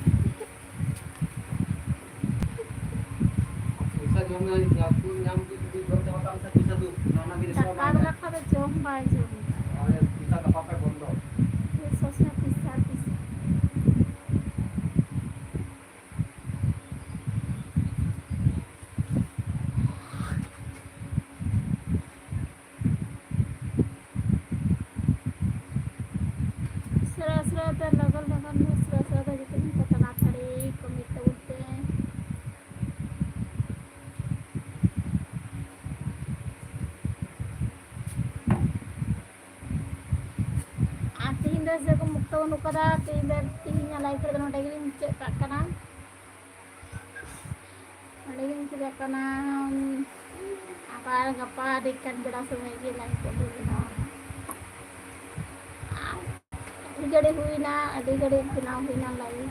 ᱯᱚᱭᱥᱟ ᱡᱚᱢ ᱧᱟᱢ, ᱧᱟᱢ ᱠᱮᱫ ᱡᱩᱫᱤ ᱡᱚᱢ ᱪᱟᱵᱟ ᱠᱟᱜ ᱢᱮ ᱥᱮ ᱯᱚᱭᱥᱟ ᱫᱩ, ᱚᱱᱟ ᱜᱮ ᱫᱟᱠᱟ ᱵᱟᱝ ᱫᱟᱠᱟ ᱫᱚ ᱡᱚᱢ ᱵᱟᱭ ᱡᱚᱢ᱾ ᱟᱨ ᱯᱚᱭᱥᱟ ᱜᱟᱯᱟ ᱠᱷᱚᱡ ᱵᱚᱱᱫᱚ᱾ ᱥᱚᱵ ᱥᱚᱢᱚᱭ ᱯᱚᱭᱥᱟ, ᱯᱚᱭᱥᱟ᱾ ᱩᱥᱟᱹᱨᱟ ᱩᱥᱟᱹᱨᱟ ᱛᱮ ᱞᱚᱜᱚᱱ ᱞᱚᱜᱚᱱ ᱩᱥᱟᱹᱨᱟ ᱩᱥᱟᱹᱨᱟ ᱛᱮ ᱡᱚᱛᱚ ᱦᱚᱲ ᱠᱚ ᱛᱟᱲᱟᱛᱟᱲᱤ ᱠᱚ ᱢᱮᱛᱟᱵᱚᱱ᱾ ᱵᱟᱹᱱᱩᱜ ᱠᱟᱫᱟ᱾ ᱛᱮᱦᱮᱧ ᱫᱚ, ᱛᱮᱦᱮᱧᱟᱜ live ᱨᱮᱫᱚ ᱱᱚᱰᱮ ᱜᱮᱞᱤᱧ ᱢᱩᱪᱟᱹᱫ ᱠᱟᱜ ᱠᱟᱱᱟ᱾ ᱱᱚᱰᱮ ᱜᱮᱞᱤᱧ ᱢᱩᱪᱟᱹᱫ ᱠᱟᱜ ᱠᱟᱱᱟ᱾ ᱟᱵᱟᱨ ᱜᱟᱯᱟ ᱟᱹᱰᱤ ᱠᱟᱱ ᱵᱮᱲᱟ ᱥᱚᱢᱚᱭ ᱜᱮ live ᱠᱚ ᱵᱮᱱᱟᱣᱟ᱾ ᱟᱹᱰᱤ ᱜᱷᱟᱹᱲᱤᱡ ᱦᱩᱭᱱᱟ, ᱟᱹᱰᱤ ᱜᱷᱟᱹᱲᱤᱡ ᱵᱮᱱᱟᱣ ᱦᱩᱭᱱᱟ live᱾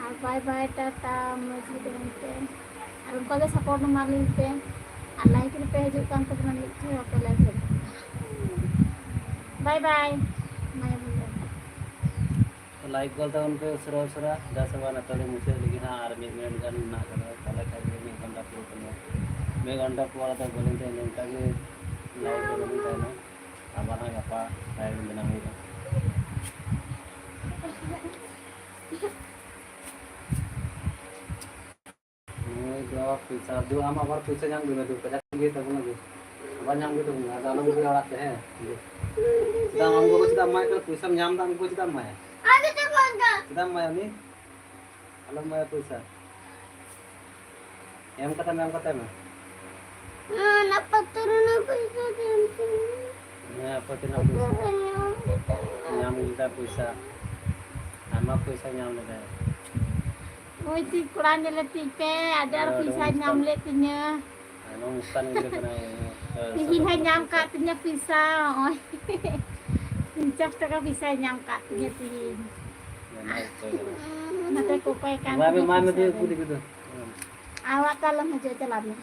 ᱟᱨ bye bye, ᱴᱟᱴᱟ, ᱢᱚᱡᱽ ᱜᱮ ᱛᱟᱦᱮᱱ ᱯᱮ᱾ ᱟᱨ ᱚᱱᱠᱟ ᱜᱮ support ᱮᱢᱟ ᱞᱤᱧ ᱯᱮ᱾ ᱟᱨ live ᱨᱮᱯᱮ ᱦᱤᱡᱩᱜ ᱠᱟᱱ ᱛᱟᱵᱚᱱᱟ, ᱢᱤᱫ ᱴᱷᱮᱱ ᱵᱟᱯᱮ live ᱨᱮ᱾ Bye bye᱾ ᱢᱟᱭᱟ ᱵᱚᱱ ᱫᱚ᱾ ᱞᱟᱭᱤᱠ ᱜᱚᱫ ᱛᱟᱵᱚᱱ ᱯᱮ ᱩᱥᱟᱹᱨᱟ ᱩᱥᱟᱹᱨᱟ, ᱪᱮᱫᱟᱜ ᱥᱮ ᱵᱟᱝ ᱱᱤᱛᱚᱜ ᱫᱚ ᱢᱩᱪᱟᱹᱫ ᱞᱟᱹᱜᱤᱫ ᱦᱟᱸᱜ ᱟᱨ ᱢᱤᱫ ᱢᱤᱱᱤᱴ ᱜᱟᱱ ᱢᱮᱱᱟᱜ ᱠᱟᱫᱟ, ᱛᱟᱦᱚᱞᱮ ᱠᱷᱟᱱ ᱜᱮ ᱢᱤᱫ ᱜᱷᱚᱱᱴᱟ ᱯᱩᱨᱟᱹᱜ ᱠᱟᱱᱟ᱾ ᱢᱤᱫ ᱜᱷᱚᱱᱴᱟ ᱯᱚᱨ ᱟᱫᱚ ᱵᱟᱹᱞᱤᱧ ᱛᱟᱦᱮᱸ ᱞᱮᱱᱠᱷᱟᱱ ᱜᱮ ᱞᱟᱭᱤᱠ ᱫᱚ ᱵᱟᱹᱞᱤᱧ ᱛᱟᱦᱮᱱᱟ, ᱟᱵᱟᱨ ᱦᱟᱸᱜ ᱜᱟᱯᱟ ᱞᱟᱭᱤᱠ ᱵᱮᱱᱟᱣ ᱦᱩᱭᱩᱜᱼᱟ᱾ ᱱᱩᱭ ᱫᱚ ᱯᱚᱭᱥᱟ ᱫᱩ, ᱟᱢ ᱟᱵᱟᱨ ᱯᱚᱭᱥᱟ ᱧᱟᱢ ᱜᱮ ᱫᱩ, ᱠᱟᱡᱟᱠ ᱜᱮ ᱛᱟᱵᱚᱱᱟ ᱫᱩ᱾ ᱟᱵᱟᱨ ᱧᱟᱢ ᱜᱮ ᱛᱟᱵᱚᱱᱟ, ᱟᱫᱚ ᱟᱞᱚᱢ ᱩᱫᱩᱜᱟ ᱚᱲᱟᱜ ᱛᱮ, ᱦᱮᱸ᱾ ᱪᱮᱫᱟᱜ ᱟᱢ ᱜᱚᱜᱚ ᱪᱮᱫᱟᱜ ᱮᱢ ᱮᱢᱟᱭ ᱠᱟᱱᱟ? ᱯᱚᱭᱥᱟᱢ ᱧᱟᱢ ᱮᱫᱟ, ᱟᱢ ᱜᱚᱜᱚ ᱪᱮᱫᱟᱜ ᱮᱢ ᱮᱢᱟᱭᱟ? ᱪᱮᱫᱟᱜ ᱮᱢ ᱮᱢᱟᱭᱟ ᱩᱱᱤ? ᱟᱞᱚᱢ ᱮᱢᱟᱭᱟ ᱯᱚᱭᱥᱟ᱾ ᱮᱢ ᱠᱟᱛᱮ ᱢᱮ, ᱮᱢ ᱠᱟᱛᱮ ᱢᱮ᱾ ᱚᱱᱟ ᱯᱟᱛᱚᱨ ᱨᱮᱱᱟᱜ ᱯᱚᱭᱥᱟ ᱫᱚ ᱮᱢ ᱠᱟᱹᱧ ᱢᱮ᱾ ᱦᱮᱸ, ᱟᱯᱟᱛ ᱨᱮᱱᱟᱜ ᱯᱚᱭᱥᱟ᱾ ᱯᱟᱛᱚᱨ ᱨᱮᱱᱟᱜ ᱯᱚᱭᱥᱟ᱾ ᱧᱟᱢ ᱞᱮᱫᱟ ᱯᱚᱭᱥᱟ᱾ ᱟᱭᱢᱟ ᱯᱚᱭᱥᱟ ᱧᱟᱢ ᱞᱮᱫᱟᱭ᱾ ᱳᱭ ᱛᱤᱧ ᱠᱚᱲᱟ ᱧᱮᱞᱮ ᱛᱤᱧ ᱯᱮ, ᱟᱹᱰᱤ ᱟᱸᱴ ᱟᱨ ᱟᱹᱰᱤ ᱯᱚᱭᱥᱟᱭ ᱢᱩᱥᱠᱤᱞ᱾ ᱧᱟᱢ ᱞᱮᱫ ᱛᱤᱧᱟᱹ᱾ ᱟᱭᱢᱟ ᱢᱩᱥᱠᱤᱞ ᱜᱤᱫᱽᱨᱟᱹ ᱠᱟᱱᱟᱭ᱾ ᱛᱤᱦᱤᱧ ᱦᱚᱸᱭ ᱧᱟᱢ ᱠᱟᱜ ᱛᱤᱧᱟᱹ ᱯᱚᱭᱥᱟ, ᱱᱚᱜᱼᱚᱭ᱾ ᱯᱚᱧᱪᱟᱥ ᱴᱟᱠᱟ ᱯᱚᱭᱥᱟᱭ ᱧᱟᱢ ᱠᱟᱜ ᱛᱤᱧᱟᱹ ᱛᱤᱦᱤᱧ᱾ ᱱᱚᱛᱮ ᱠᱚ ᱚᱠᱚᱭ ᱠᱟᱱ ᱮᱢᱟᱭ ᱢᱮ, ᱛᱤᱧᱟᱹ ᱮᱢᱟᱭ ᱢᱮ, ᱯᱚᱭᱥᱟ ᱫᱤᱭᱮ ᱫᱚ᱾ ᱠᱩᱞᱤ ᱠᱚᱫᱚ᱾ ᱟᱣᱟᱜ ᱛᱟᱞᱚᱢ ᱦᱤᱡᱩᱜ, ᱪᱟᱞᱟᱜ ᱢᱮ᱾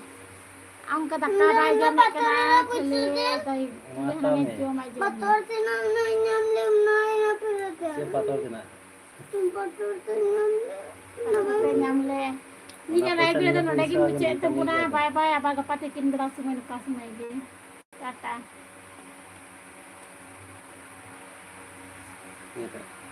ᱟᱢ ᱚᱱᱠᱟ ᱫᱟᱠᱟ ᱵᱟᱭ ᱡᱚᱢᱮᱫ ᱠᱟᱱᱟ, ᱠᱷᱟᱹᱞᱤ ᱚᱱᱟ ᱫᱚᱭ ᱦᱟᱛᱟᱣ ᱢᱮ᱾ ᱡᱚᱢᱟᱭ, ᱡᱚᱢᱟᱭ᱾ ᱯᱟᱛᱚᱨ ᱛᱮᱱᱟᱜ ᱚᱱᱟᱧ ᱧᱟᱢ ᱞᱮ, ᱚᱱᱟ ᱚᱱᱟ ᱯᱮ ᱪᱮᱫ ᱯᱟᱛᱚᱨ ᱛᱮᱱᱟᱜ? ᱯᱟᱛᱚᱨ ᱛᱮ ᱧᱟᱢ ᱞᱮ᱾ ᱯᱟᱛᱚᱨ ᱛᱮ ᱧᱟᱢ ᱞᱮ᱾ ᱚᱱᱟ ᱱᱤᱭᱟᱹ ᱯᱚᱭᱥᱟ live ᱨᱮᱫᱚ ᱱᱤᱭᱟᱹ ᱱᱚᱰᱮ ᱜᱮ ᱯᱚᱭᱥᱟ ᱢᱩᱪᱟᱹᱫ ᱱᱤᱛᱚᱜ ᱛᱟᱵᱚᱱᱟ᱾ ᱱᱤᱭᱟᱹ ᱵᱟᱭ ᱵᱟᱭ, ᱟᱵᱟᱨ ᱜᱟᱯᱟ ᱛᱤᱠᱤᱱ ᱵᱮᱲᱟ ᱥᱚᱢᱚᱭ ᱱᱚᱝᱠᱟ ᱥᱚᱢᱚᱭ ᱜᱮ᱾ ᱴᱟᱴᱟ᱾ ᱱᱤᱭᱟᱹ ᱯᱚᱭᱥᱟ᱾